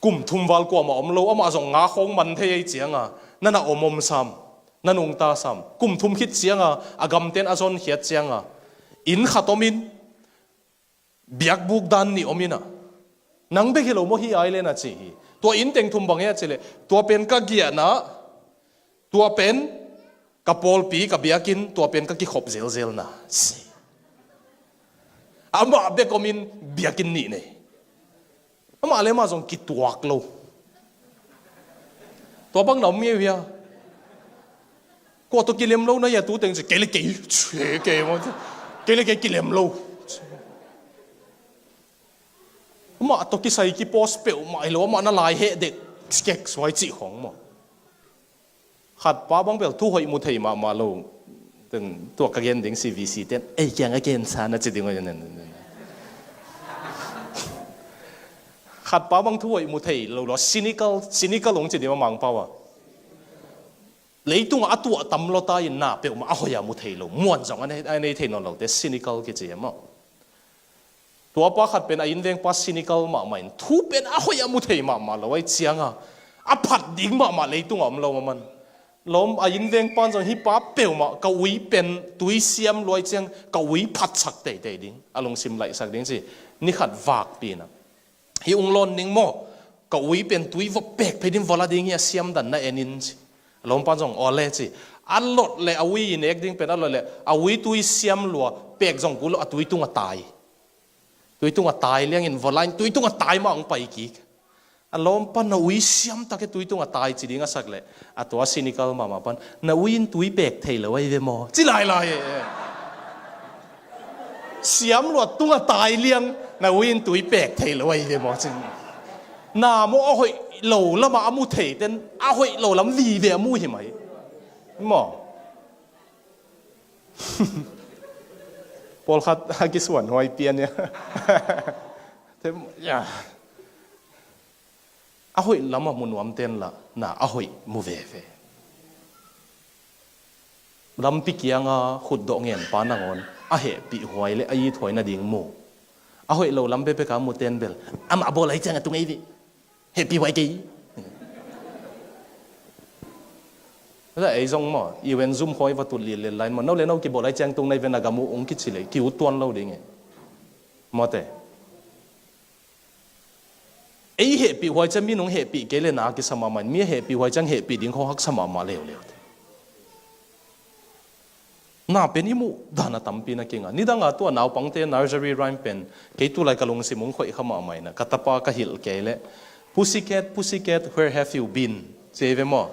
Kum thum val kuamah om lo, amah zong nga khawng man thei ahi cianga, na na om om sam, na nungta sam. Kum thum khit cianga a gamten a zonkhiat cianga, inn khat om in, biakbuk dan nih om in ah, nang bek hi lo maw hih island ah ci hi. Tua inn teng thum bang hia ci leh, tua pen ka giahna, tua pen ka pawlpi, ka biakinn, tua pen ka kikhop zelzelna ci. Amah bek om in biakinn nih nei. Amah leh amah zong kituak lo. Tua bang na om ngei uh hia? Kua tawh kilem lo na hia tu teng ci, kei leh kei, kei, kei maw, kei leh kei kilem lo. Amah tawh kisai kipost peuhmah hi lo, amah na lai heh dek, skek suai cih khawng maw. Khatpa bang bel thu hoih mu thei mahmah lo. Tua ka gen ding C V C ten, ei kiang a gen sa na ci ding uh. Khatpa bang thu hoih mu thei lo lo, cynical, cynical hong ci ding a Mangpau a. Leitungah a tuah tam lawta in na peuhmah a hoih a mu thei lo, muan zong a nei, a nei thei nawn lote cynical kici a maw. Tuapa khat pen a innvengpa cynical mahmah in, thu pen a hoih a mu thei mahmah lo ahi cianga, a phat ding mahmah leitungah om lo a man. Lawm, a innvengpa in zong hih pa peuhmah ka ui pen tui siam lua ahi ciang ka ui phatsak teitei ding, a lungsim laihsak ding ci. Ni khat vakpi in ah, hih ung lawn ning maw, ka ui pen tui va pek phei ding, va la ding hi a, siam dan na en in ci. A lawmpa in zong aw le ci. A lot leh a ui i nek ding pen a lot leh a ui tui siam lua, pek zong kul lo, a tui tungah tai. Tui tungah tai liangin va la in, tui tungah tai mah hong pai kik. A lawmpa in, na ui siam tak e, tui tungah tai ci ding a sak leh, a tua cynical mahmah pan, na ui in tui pek thei lo ahi ve maw ci lailai e. Siam lua tungah tai liang, na ui in tui pek thei lo ahi ve maw ci. Na maw, a hoih lo lamah a mu thei ten a hoih lo lam vive a mu hi mai maw. Pawlkhat a kisuan huai pian ia. Te, ia. A hoih lamah mu nuam ten lah na a hoih mu veve. Lampi kianga khutdawh ngen pa nangawn a hehpih huai le a it huai nading mu. A hoih lo lam pepeka mu ten bel, amah bawl ai ciang a tung ei vih. Hehpih huai kei. Ei zong maw, i wen zum khawi va tut lilel lai maw, no le no kibawl ai ciang tung nai ve na gam uh ung kici le, ki ut tuan lo ding e. Mawte. Ei hehpih huai ciang mi nung hehpih kei le na kisa mahmah in, mi a hehpih huai ciang hehpih ding khong haksa mahmah leuleu. Na pen i muh dan a tampi na kinga. Nidanga tua naupangte nursery rhyme pen kei tulai ka lungsim ung khoih kha mahmah ina, ka tapa ka hilh kei le, "Pussycat, pussycat, where have you been?" Ci ei ve maw?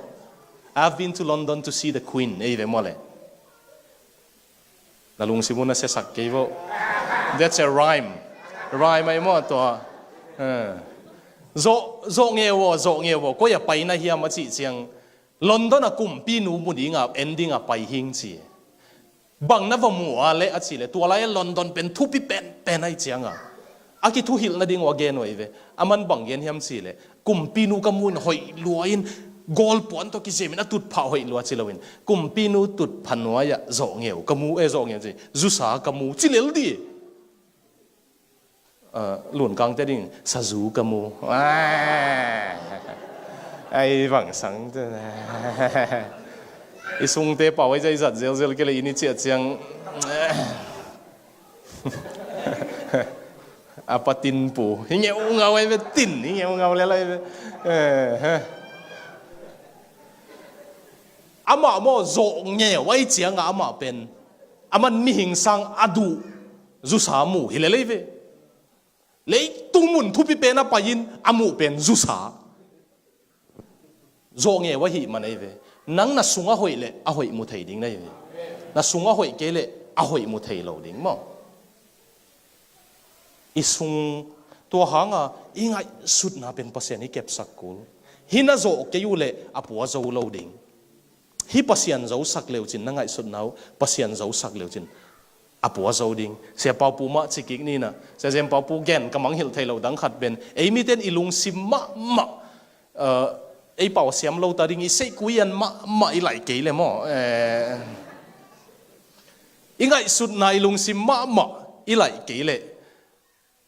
"I've been to London to see the Queen," ei ve maw le? Na lungsim un na siasak kei vo. That's a rhyme. Rhyme ai maw tua. Eh. Zawh, zawh ngeu aw, zawh ngeu aw. Koi a pai na hiam a cih ciang, London a kumpinu mu dinga, en dinga pai hing ci. Bang na va mu a le a cih le, tua lai a London pen thupi penpen ai cianga a kithuhilh nading uh a gen uh ei ve. Aman bang gen hiam cih le, kumpinu ka mu in hoih lua in, goal puan tawh kizemin a tutphah hoih lua ci loin, kumpinu tutphah nuai-ah zawh ngeu ka mu, eh, zawh ngeu ci, zusa ka mu ci lel di. Ah, lunkangte ding, sazu ka mu. Ah. Ai, bang sang te. I sungte pau ai zai zat zelzel kei le, i ni ciah ciang. A pa tin pu. Hi ngeu ngau ai ve tin. Hi ngeu ngau le lai ve. Eh, he. Amah maw zawh ngeu ai cianga amah pen. Aman mihing sang a duh. Zusa mu hi le lei ve. Leitung mun thupi pen a pai-in a muh pen zusa. Zawh ngeu ahih man ei ve. Nang na sung a hoih le a hoih mu thei ding na hi ve. Na sung a hoih kei le a hoih mu thei lo ding maw? I sung tua hanga i ngaihsutna pen Pasian i kepsak kul. Hi na zawh kei uh le a pua zo lo ding. Hih Pasian zosak leucin na ngaihsutna uh, Pasian zosak leucin a pua zo ding. Sia Pau Pu mah ci kik ni na, Sia Zem Pau Pu gen ka mangngilh thei lo dang khat pen, ei miten i lungsim mahmah, eh, ei pau a siam lo ta ding, i seihkui an mahmah i laih kei le maw? Eh, i ngaihsutna i lungsim mahmah i laih kei le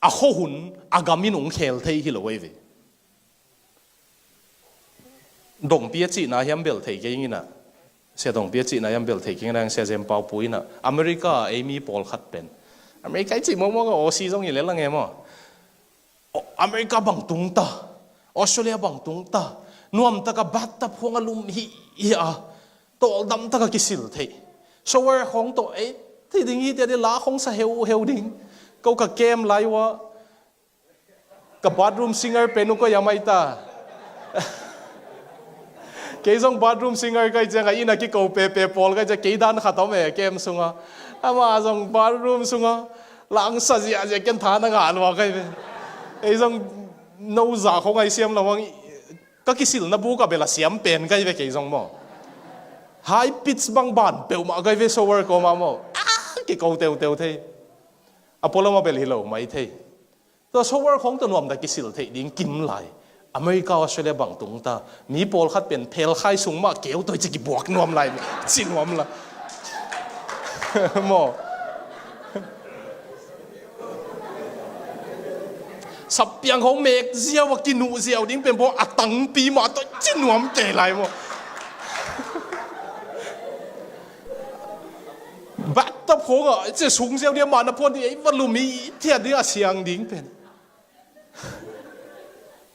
a khuahun a gam in ung khel thei hi lo ei ve. Dongpi a cihna hiam bel thei kei ing ina. Sia Dongpi a cihna hiam bel thei kei ing ina, Sia Zem Pau Pu ina. America ei mi pawlkhat pen. America i cih mawkmawk a, Aussie zong hi le lang e maw. O, America bang tung ta. Australia bang tung ta. Nuamtaka bathtub huang a lum hi hi a. Tawldam taka kisil thei. Shower khong tawh ei thei ding hi tia di la khong sa heuheu ding. Ko ka kem lai ua. Ka bathroom singer pen uh koi a mai ta. Kei zong bathroom singer kai cianga ina kiko pepe pawl kai cia kei dan khat om e kem sunga. Ama zong bathroom sunga. Langsa ziahziah ken tha na ngah lua kai ve. Ei zong no zah khong ai siam lo hang. Ka kisilna buk a bel a siam pen kai ve kei zong maw. High pitch bang ban peuhmah kai ve shower kawma maw. Ah, kiko teuteu thei. A pualam a bel hi lo mai thei. Tua shower khong tua nuamta kisil theih ding kim lai. America, Australia bang tung ta. Mi pawlkhat pen phelkhai sung mah keu toi ci kibuak nuam lai. Ci nuam lai. Maw. Sapiang khong mek ziau a kinuh ziau ding pen baw a tangpi mah tawh ci nuam kei lai maw. Bathtub khong a ci sung ziau ding a mah na phuan ding ei va lum i thiat ding a siang ding pen.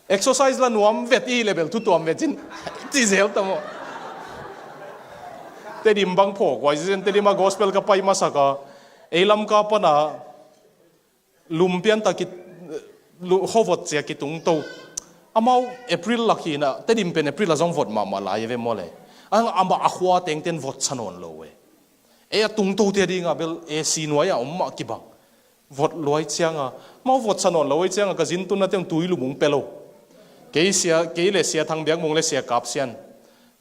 Exercise la nuam vet i level thu tuam vet cin. Ci zel ta maw. Tedim bang phaw kuai cin Tedim a gospel ka pai masak a. Ei lam ka pana. Lum pianta ki, lu-, khuavot cia kitung to. Amau April lak hi na, Tedim pen April a zong vot mahmah lai ve maw le. Ang amah a khua tengten vot sa nawn lo e. Ei a tung to tia dinga bel A C nuai a om mah kibang. Vot luai cianga, mau vot sa nawn lo ei cianga ka zin tunna teng tui lum ung pe lo. Kei sia, kei le sia Thang Biak Mung le sia Kap Sian.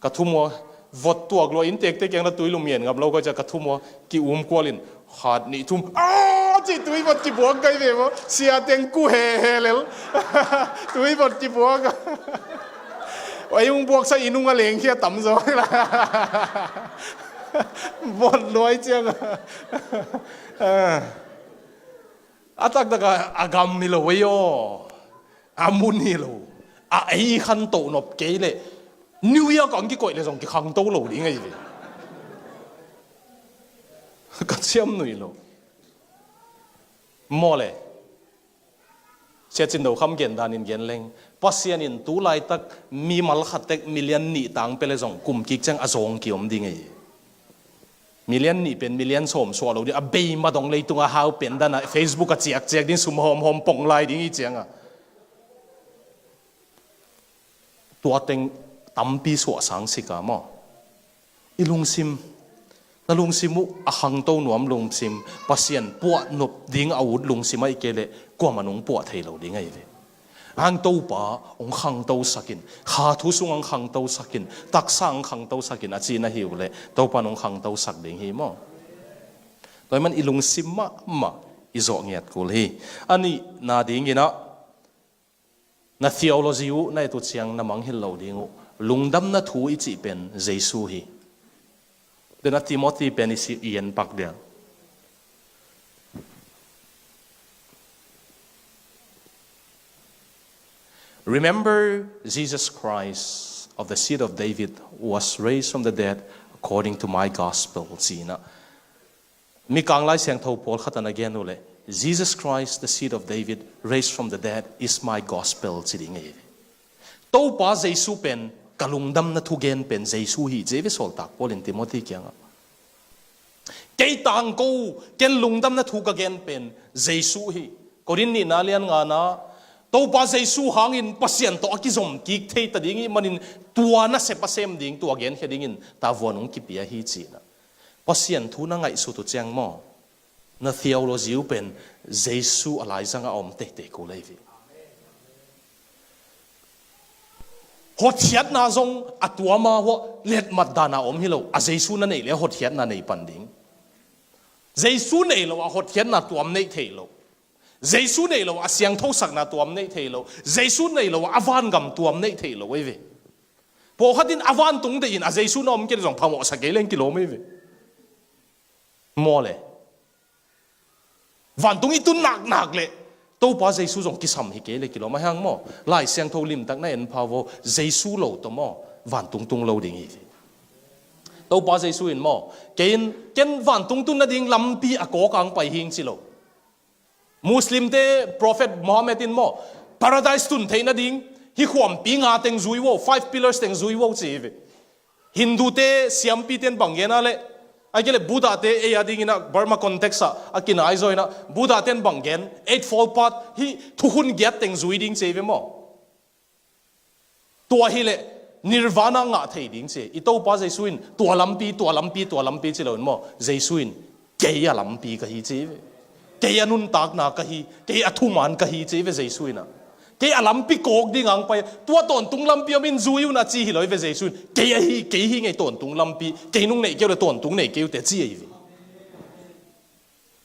Ka thumua, vot tuak lua inn tekte kiang la tui lum ngen ngap lo ka cia ka thumua, ki um kualin, khat nih thum, "Aa!" ci tui vot kibuak kai ve maw, sia teng ku he he lel. Tui vot kibuak. Ei ung buaksa inn ung a lengkhia tam zaw la. Vot luai ciang a, a taktak a, a gam hi lo ei aw, a mun hi lo, a ei khantoh nop kei leh New Year kong kikoih leh zong kikhangto lo ding ahi ve. Ka ciamnuih lo. Maw le, Sia Cin Do Kham gen danin gen leng, Pasian in tu laitak mimal khat tek million nih tang pia leh zong kum kik ciang a zawng kiom ding ahi. Million nih pen million sawm suah lo ding, a bei ma dong leitung a hau pen dan a Facebook a ciakciak ding, sum hawmhawm pong lai ding hi ciang a. Tua teng tampi suahsang sik a maw. I lungsim, na lungsim uh a khangto nuam lungsim, Pasian puah nop ding a ut lungsim ahih kei leh kuamah nong puah thei lo ding ahi ve. Hang Topa hong khangtosak in, kha thu sung hong khangtosak in, taksa hong khangtosak in a ci na hi uh leh Topa in hong khangtosak ding hi maw. Tua ahih man i lungsim mahmah i zawh ngiat kul hi. A nihna dingin ah, na theology uh na et uh ciang na mangngilh lo ding uh, lungdamna thu i cih pen Jesu hi. Tua na Timothy pen i si i en pak dia. Remember Jesus Christ of the seed of David, who was raised from the dead according to my gospel, ci-in ah. Mikang Lai Siangtho pawlkhat in a gen uh leh, Jesus Christ, the seed of David, raised from the dead, is my gospel, ci ding ahi. Topa Jesu pen ka lungdamna thugen pen Jesu hi, ci ve sawltak Paul in Timothy kiangah. Kei tangko, ken lungdamna thu ka gen pen Jesu hi. Korin nihna lian ngana, Topa Jesu hangin Pasian tawh a kizom kik thei ta ding ih manin tua nasep a sem ding, tua genkhia dingin tavuan hong kipia hi ci-in ah. Pasian thu na ngaihsut uh ciang maw, na theology uh pen Jesu a laizang a om teitei ko lei ve. Hotkhiatna zong a tuam a hua letmat dan a om hi lo, a Jesu na neih leh a hotkhiatna nei pan ding. Jesu nei lo a hotkhiatna tuam neih thei lo. Jesu nei lo a siangthosakna tuam neih thei lo. Jesu nei lo a vangam tuam neih thei lo ei ve. Pawlkhat in a vantung deih in a Jesu na om kei leh zong phamawhsa kei leng kilawm ei ve. Maw le. Vantung i tun naknak leh Topa Jesu zong kisam hi kei leh kilawm a hiang maw. Lai Siangtho limtak na en pha vo, Jesu lo tawh maw, vantung tung lo ding hi. Topa Jesu in maw, kei in, ken vantung tun nading lampi a kawk ang pai hing ci lo. Muslimte Prophet Muhammad in maw, Paradise tun theih nading hih khuampi nga teng zui vo, five pillars teng zui vo ci hi ve. Hindute siampite in bang gen a leh, ahih kei leh Buddhate ei a dingin ah Burma context ah a kinai zaw in ah Buddhate in bang gen, Eightfold Path, hih thukhun giat teng zui ding ci hi ve maw. Tua hi leh Nirvana ngah thei ding ci. I Topa Jesu in tua lampi, tua lampi, tua lampi ci lo in maw. Jesu in kei a lampi ka hi ci hi ve. Kei a nuntakna ka hi, kei a thuman ka hi ci hi ve Jesu in ah. Kei a lampi kawk ding ang pai, tua tawntung lampi om in zui un a ci hi lo hi ve Jesu in. Kei a hi, kei hi ngei tawntung lampi, kei nung neih kei uh leh tawntung nei kei uh teh ci hi ve.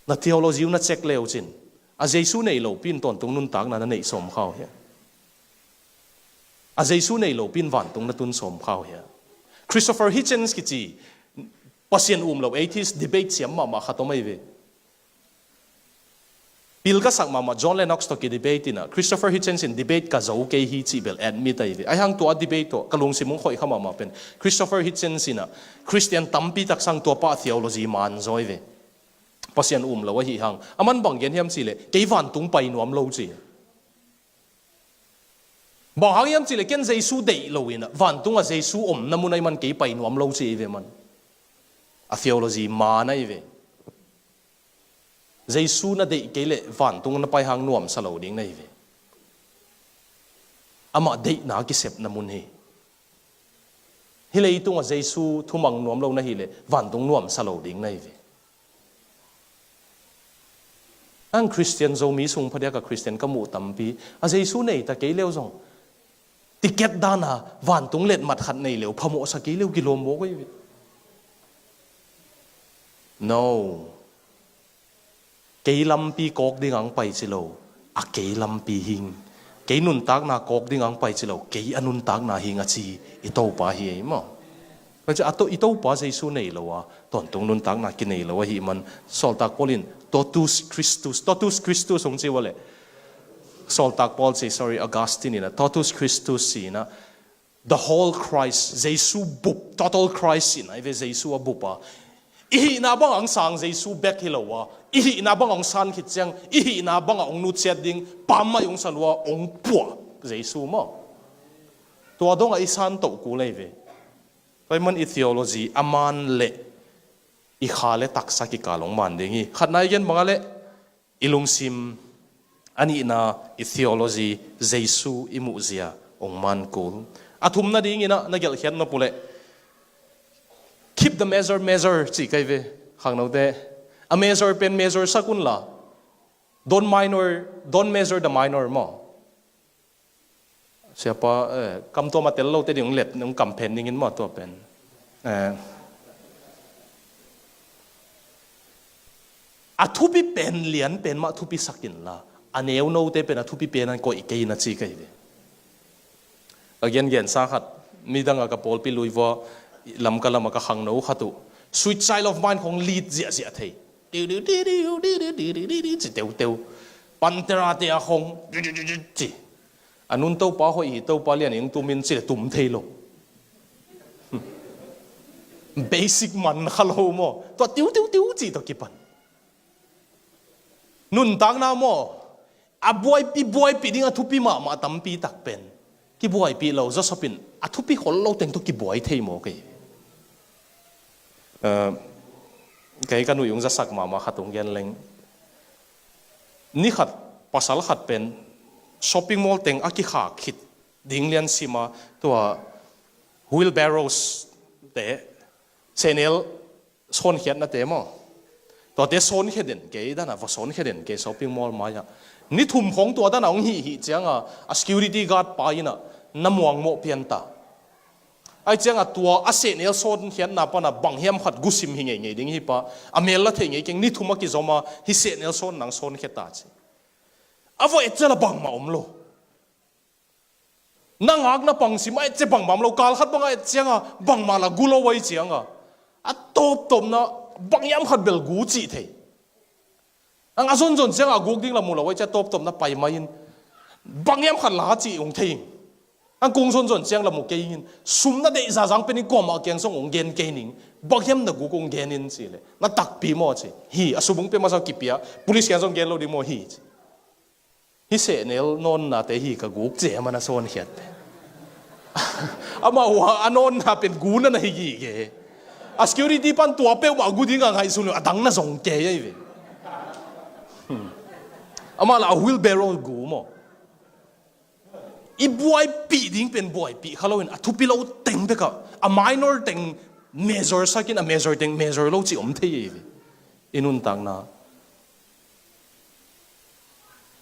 Na theology uh na check le uh cin. A Jesu nei lopi in tawntung nuntakna na neih sawm kha uh hia? A Jesu nei lopi in vantung na tun sawm kha uh hia? Christopher Hitchens kici Pasian um lo atheist debate siam mahmah khat om ei ve. Pil ka sak mahmah John Lennox tawh ki debate in ah Christopher Hitchens in debate ka zo kei hi cih bel admit ei ve. Ahi hang tua debate tawh ka lungsim hong khoih kha mahmah pen Christopher Hitchens in ah Christian tampi taksang tua pa theology man zaw ei ve. Pasian um lo ahi hang. A man bang gen hiam cih leh, kei vantung pai nuam lo ci. Bang hang hiam cih leh, ken Jesu deih lo in ah, vantung a Jesu omna mun ah i man kei pai nuam lo ci hi ve man. A theology man ahi ve. Jesu na deih kei leh vantung na pai hang nuamsa lo ding na hi ve. Amah deihna kisepna mun hi. Hih leitung a Jesu thumang nuam lo na hih leh vantung nuamsa lo ding na hi ve. Ang Christian Zomi sung phadiak a Christian ka muh tampi a Jesu nei ta kei leu zong ticket dan a vantung letmat khat nei leu phamawhsa kei leu kilawm mawk ei ve. No. Kei lampi kawk ding ang pai ci lo, a kei lampi hing. Kei nuntakna kawk ding ang pai ci lo, kei a nuntakna hing a ci i Topa hi ei maw. Tua ciang a to, i Topa Jesu nei lo a tawntung nuntakna kinei lo ahih man, Sawltak Paul in totus Christus, totus Christus hong ci uh a leh, Sawltak Paul ci, sorry, Augustine in ah totus Christus ci-in ah, the whole Christ, Jesu bup, total Christ in ah, i ve Jesu a bup a, i hihna bang hong sang Jesu bek hi lo a, i hihna bang hong san khit ciang i hihna bang ah hong nusiat ding pammaih hong sa lua, hong puah Jesu maw. Tua dong ah i san toh kul ei ve. Tua ahih man i theology a man leh i kha le taksa kikal hong man ding hi. Khatna i gen bang a leh i lungsim, a nihna i theology, Jesu i muhzia hong man kul. A thumna dingin ah na gelhkhiat nop uh leh, keep the measure measure cih ka hi ve, khangnote. A measure pen measure sak un la, don't minor, don't measure the minor maw. Siapa, eh, kam tua ma tel lote ding hong let, hong kam phen dingin maw tua pen. Eh, a thupi pen lian pen mah thupi sak in la, a neunote pen a thupi pen an koih kei na ci ka hi ve. A gengen sa khat, midang a ka pawlpi lui vua, Lamka lam a ka khangno khat uh, sweet child of mine khong lead ziahziah thei. Diu, diu, diu, diu, diu, diu, diu, diu, diu, ci teuteu. Pantera te a khong, diu, diu, diu, diu, ci. A nun Topa hoih hi, Topa lian in tum in ci le tum thei lo. Basic man kha lo maw. Tua tiu, tiu, tiu ci tua kipan. Nuntakna maw. A buai, i buaipih ding a thupi mahmah tampi tak pen kibuaipih lo, zawsop in a thupi khol lo teng tawh kibuai thei maw kei. Eh, kei ka nuih hong zasak mahmah khat hong gen leng. Ni khat, pasal khat pen shopping mall teng a kikhak khit ding lian sim a, tua wheelbarrows te, sehnel sawnkhiatnate maw. Tuate sawnkhia den kei dan a, va sawnkhia den kei shopping mall mai-ah. Ni thum khong tua dan a hong hih hih ciang a, a security guard pa in ah na muangmawh pian ta. Ahih ciang a tua a sehnel sawnkhiatna pan a bang hiam khat gusim hi ngeingei ding hi pa, a mel la thei ngei keng, ni thum a kizom a, hih sehnel sawn nang sawnkhia ta ci. A va et ciang la bangmah om lo. Na ngakna pang sim a et ciang bangmah om lo, kal khat bang a et ciang a bangmah la gu lo ahih ciang a, a tawptawpna bang hiam khat bel gu cih thei. Ang a zonzon ciang a guk ding la mu lo ahih ciang tawptawpna pai mai in, bang hiam khat la cih hong thei ing. Ang kung zonzon ciang la mu kei ing in, sum na deih zazang pen in kuamah kiang zong hong gen kei ning, bang hiam na guk hong gen in ci leh, na takpi maw ci. Hi, a sum hong pia masa kipia, police kiang zong gen lo ding maw hi ci. Hih sehnel nawnnate hi ka guk ci a, amah na sawnkhiat pen. Amah uh a nawna pen gu na na hi gige. A security pan tua peuhmah gu ding a ngaihsun uh a dang na zong kei ahi ve. Hmm. Amah la a wheelbarrow gu maw. I buaipih ding pen buaipih kha lo in a thupi lo teng bek a, a minor teng measure sak in a major teng measure lo cih om thei ahi ve. I nuntakna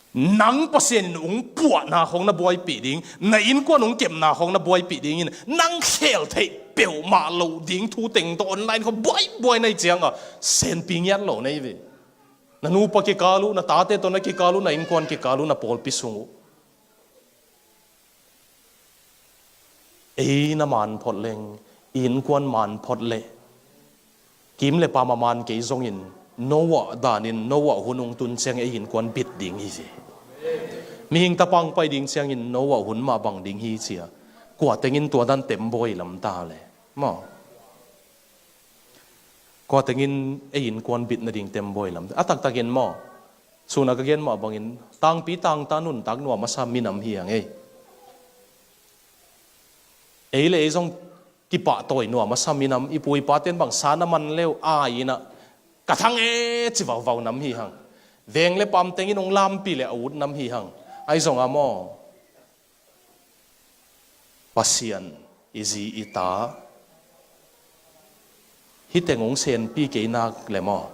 nang Pasian in hong puahna khong na buaipih ding, na innkuan hong kepna khong na buaipih dingin, nang khel theih peuhmah loh ding thu teng tawh online khong buaibuai na hih ciang a, senpi ngiat lo na hi ve. Na nupa kikal uh, na tate tawh na kikal uh, na innkuan kikal uh, na pawlpi sung uh. Ei na man phot leng, i innkuan man phot leh, kim le pam a man kei zongin, Noah danin Noah hun hong tun ciang ei innkuan bit ding hi ci. Mihing tapa hong pai ding ciangin Noah hun mah bang ding hi ci a. Kua tengin tua dan tembawi lam ta le maw. Kua tengin ei innkuan bit nading tembawi lam ta. A taktakin maw. Sun a ka gen mah bangin, tangpi tangta nuntak nuam a sa minam hi hang ei. Ei le ei zong kipahtawi nuam a sa minam, i pu i pate'n bang sa na man leu ai-in ah, ka thang e ci vauvau nam hi hang. Veng le pam tengin hong lampi le a ut nam hi hang. Ahi zong a maw. Pasian i zi i ta hih teng hong senpi kei nak le maw,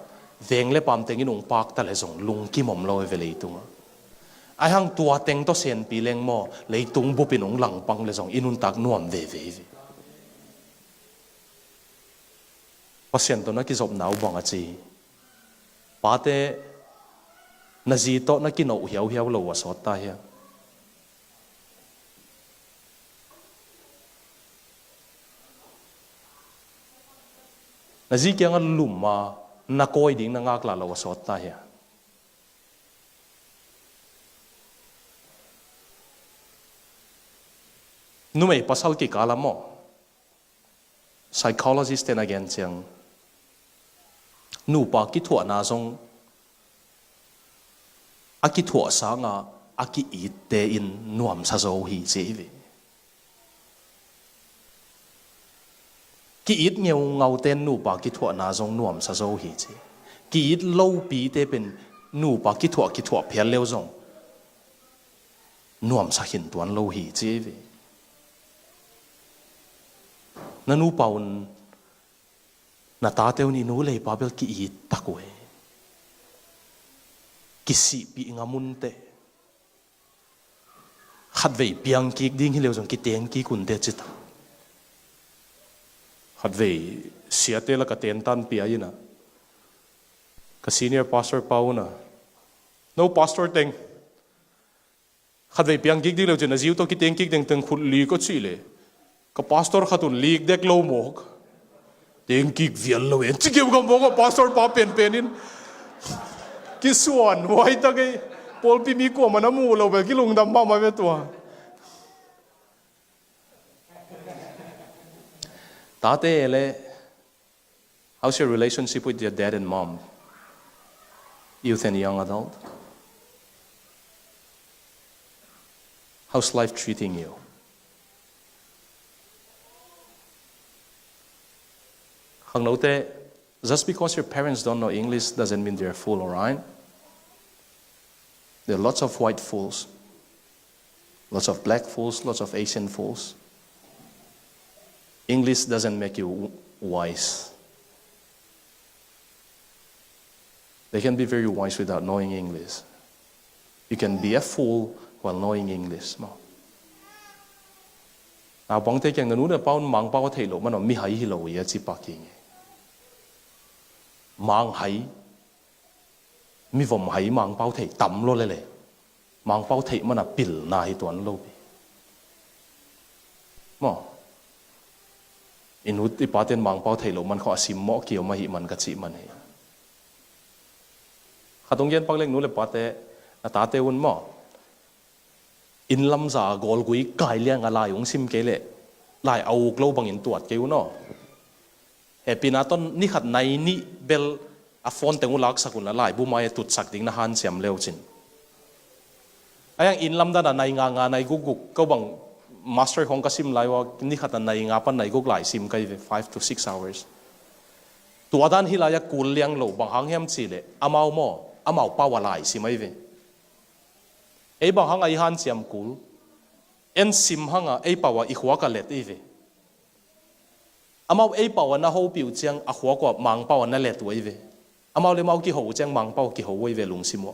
veng le pam tengin hong pakta le zong lungkim om lo hi ve leitungah. Ahi hang tua teng tawh senpi leng maw, leitung bupin hong langpang le zong i nuntak nuam veve hi ve. Pasian tawh na kizopna uh bang a ci? Pate, na zi tawh na kinoh hiauhiau lo uh a sawt ta hiam? Na zi kiangah lum a na kawi ding na ngaklah loh a sawt ta hia? Numei pasal kikal ah maw, psychologist-te'n a gen ciang, nupa kithuahna zong a kithuah sanga a ki-itte in nuamsa zo hi ci hi ve. Ki-it ngeungaute'n nupa kithuahna zong nuamsa zo hi ci. Ki-it lopite pen nupa kithuah kithuah phial leu zong nuamsa khin tuan lo hi ci hi ve. Na nupa un, na tate un i nu lei pa bel ki-it tak uh e. Kisihpih ngam un teh. Khatvei piang kik ding hi leu zong kiteng kik un teh ci ta. Khatvei siate lak ah tentan pia in ah, ka senior pastor pa un ah, "No, pastor teng, khatvei piang kik ding leu cin a ziu tawh kiteng kik dengteng khut lik aw," cih leh, ka pastor khat un lik dek lo mawk. "Teng kik vial lo e," ci keu ka mawk a, pastor pa penpen in. Kisuan huai tak ei. Pawlpi mi kuamah na muh lo bel kilungdam mahmah ve tua. Tate le, how's your relationship with your dad and mom? Youth and young adult. How's life treating you? Khangnote, just because your parents don't know English doesn't mean they're a fool, all right? There are lots of white fools, lots of black fools, lots of Asian fools. English doesn't make you w-, wise. They can be very wise without knowing English. You can be a fool while knowing English. Maw. Naupangte kiang na nu na pa un Mangpau a theih loh man aw, mihai hi lo hi a ci pak hi ngei. Manghai, mivom hai Mangpau thei tam lo lele. Mangpau theih man a pilna hi tuan lo pi. Maw. I nu i pate'n Mangpau theih loh man khawng a simmawh kiom ahih man ka cih man hi. Khat hong gen pak leng, nu le pate, na tate un maw, inn lamza gawlgui kai liang a lai hong sim kei leh, lai a uk lo bangin tuat kei un aw. Hehpihna tawh ni khat nai nih bel a phone teng uh laksak un la, laibu mai a tutsak ding na hanciam leu cin. A hiang inn lam dan a nai nga nga, nai guk guk, ko bang master khawng ka sim lai uh a, ni khat a nai nga pan nai guk lai sim ka hi ve, five to six hours. Tua dan hi lai a kul liang lo, bang hang hiam cih leh, amau maw, amau pau a lai sim ahi ve. Ei bang hang a i hanciam kul, en sim hang a ei pau a i khuak a let ahi ve. Amau ei pau a na hopih uh ciang a khuak uh a Mangpau a na let uh ahi ve. Amau le amau kiho uh ciang Mangpau a kiho uh ahi ve lungsim uh a.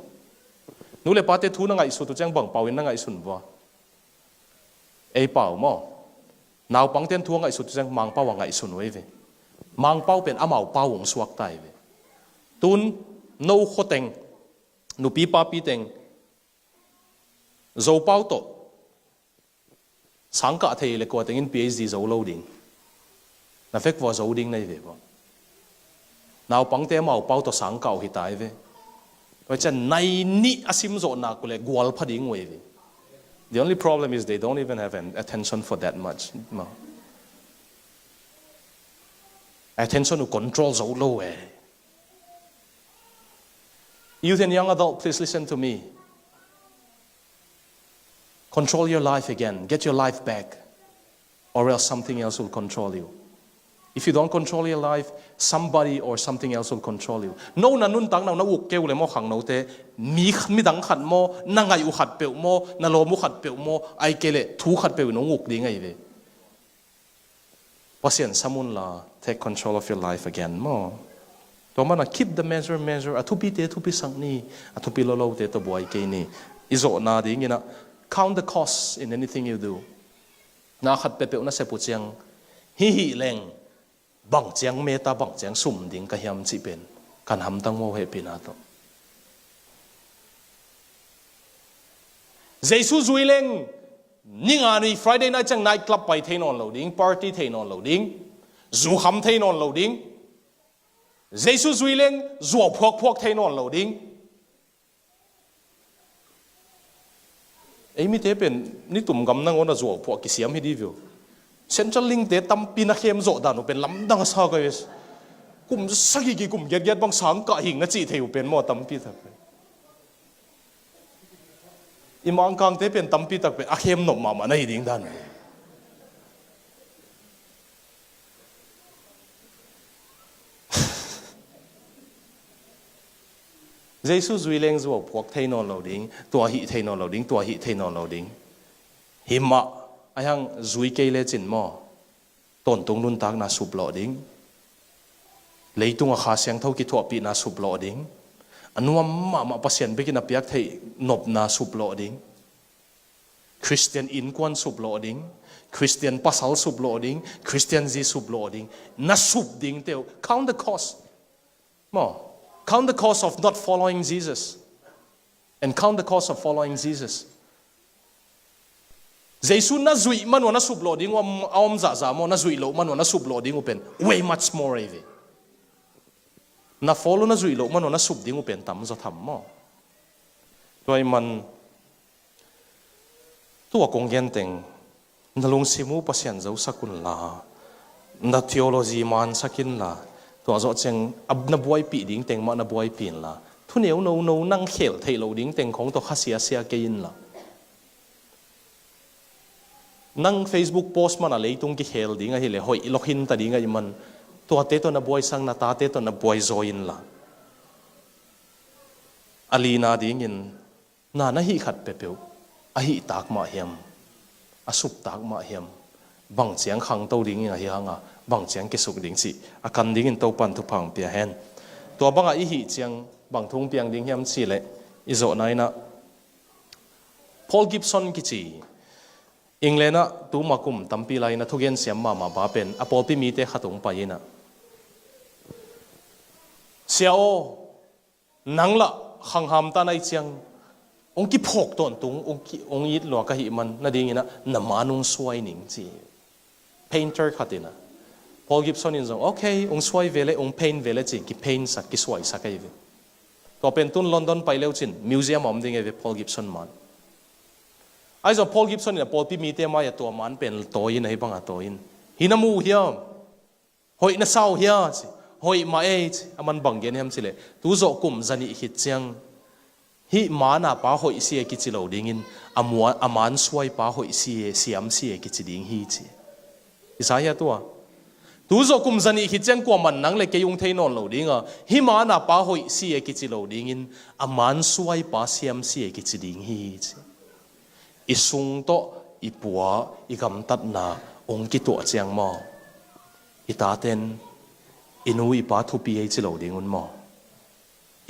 Nu le pate thu na ngaihsut uh ciang bang pau in na ngaihsun uh a? Ei pau maw. Naupangte'n thu a ngaihsut uh ciang Mangpau a ngaihsun uh ahi ve. Mangpau pen amau pau hong suak ta ahi ve. Tun no khua teng, nupi papi teng, Zopau tawh sangkah thei le kua tengin P H D zo lo ding. Na vek vua zo ding na hi ve vua. Naupangte amau pau tawh sangkah uh hi ta hi ve. Tua ciang nai nih a sim zawh nak uh leh gual pha ding uh hi ve. The only problem is they don't even have an attention for that much. Ma. Attention uh control zo lo eh. Youth and young adult, please listen to me. Control your life again. Get your life back. Or else something else will control you. If you don't control your life, somebody or something else will control you. No na nuntakna uh na uk keu le maw khangnote, mi, midang khat maw, na ngaih uh khat peuh maw, na lawm uh khat peuh maw, ahih kei leh thu khat peuh in hong uk ding ahi ve. Pasian sam un la, take control of your life again maw. Tua man a keep the measure measure, a thupite thupi sak ni, a thupi lolote tawh buai kei ni. I zawhna dingin ah, count the cost in anything you do. Na khat peuhpeuh na sep uh ciang, hih hih leng, bang ciang meta, bang ciang sum ding ka hiam cih pen, kan hamtang maw hehpihna tawh. Jesu zui leng, ninga ni Friday night ciang night club pai thei nawn lo ding, party thei nawn lo ding, zu kham thei nawn lo ding. Jesu zui leng zuau phuakphuak thei nawn lo ding. Ei mite pen nitum gam nangawn a zuau phuak kisiam hi dih veu. Central Link te tampi na khem zawh dan uh pen lamdang a sa ka hi. Kum sagih kikum giatgiat bang sang kah hing na cih thei uh pen maw tampi tak pen. I Mangkangte pen tampi tak pen a khem nop mahmah na hi ding dan. Jesu zui leng zuau phuak thei nawn lo ding, tua hih thei nawn lo ding, tua hih thei nawn lo ding. Himah a hiang zui kei lecin maw, tawntung nuntakna suplawh ding. Leitung a Kha Siangtho kithuahpihna suplawh ding. A nuam mahmah Pasian bekin a piak theih nopna suplawh ding. Khristian innkuan suplawh ding. Khristian pasal suplawh ding. Khristian zi suplawh ding. Na sup ding teu. Count the cost. Maw, count the cost of not following Jesus. And count the cost of following Jesus. Jesu na zuih man uh a na suplawh ding uh a om zahzah maw, na zuih loh man uh a na suplawh ding uh pen way much more ei ve. Na follow na zuih loh man uh a na sup ding uh pen tamzaw tham maw. Tua ahih man tua kong genteng na lungsim uh Pasian zosak unla, na theology mansak inla, tua zawh ciang a na buaipih ding teng mah na buaipih inla, thuneu nono nang khel theih loh ding teng khong tawh khasia sia kei inla. Nang Facebook post man a leitung kikhel ding ahileh hoih lawk hinta ding ahih man tuate tawh na buaisang na tate tawh na buaizaw inla. A lina dingin na na hih khat peuhpeuh a hih tak mah hiam, a sup tak mah hiam, bang ciang khangto ding in ahi hanga, bang ciang kisuk ding cih a kan dingin Topan thupha hong pia hen. Tua bangah i hih ciang bang thu hong piang ding hiam cihleh i zawhna inah Paul Gibson kici England ah tuma kum tampi lai inah thugen siam mahmah pa pen a pawlpi mite khat hong pai inah, "Sia aw, nang lah khanghamtah na hih ciang hong kiphawk tawntung hong ki, hong it lua ka hih man nadinginah na man hong suai ning," ci. Painter khat inah Paul Gibson in zong, "Ok, hong suai vele, hong paint vele," ci-in kipaintsak, kisuaisak ahi ve. Tua pen tun London pai leucin museum a om ding ahi ve Paul Gibson man. Ahi zong Paul Gibson in a pawlpi mite mai-ah tua man pen tawi in, ahi banga tawi in, "Hih na mu uh hiam? Hoih na sa uh hia?" ci. "Hoih mah ei," ci. A man bang gen hiam cihleh, "Tu zawh kum zanih khit ciang hih man a pa hoih si e kici lo dingin a mua, a man suai pa hoih si e, siam si e kici ding hi," ci. I sa hia tua? "Tu zawh kum zanih khit ciang kuaman nang le kei hong thei nawn lo dinga, hih man a pa hoih si e kici lo dingin a man suai pa siam si e kici ding hi," ci. I sung tawh i pua, i gamtatna hong kituah ciang maw, i taten i nu i pa thupi ei ci lo ding un maw?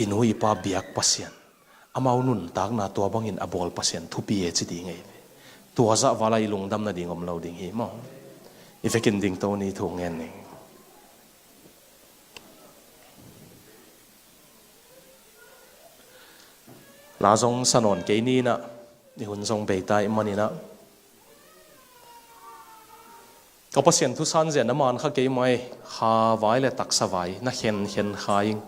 I nu i pa biak Pasian, amau nuntakna tua bangin a bawl Pasian thupi e ci ding ei ve. Tua zah vala i lungdam nading om lo ding hi maw? I vekin dingto ni, thu ngen ning. La zong sa nawn kei ni inah, i hun zong bei ta ahih maninah, ka Pasian thu sanzia na man kha kei mai, kha vai le taksa vai na khenkhen kha ing.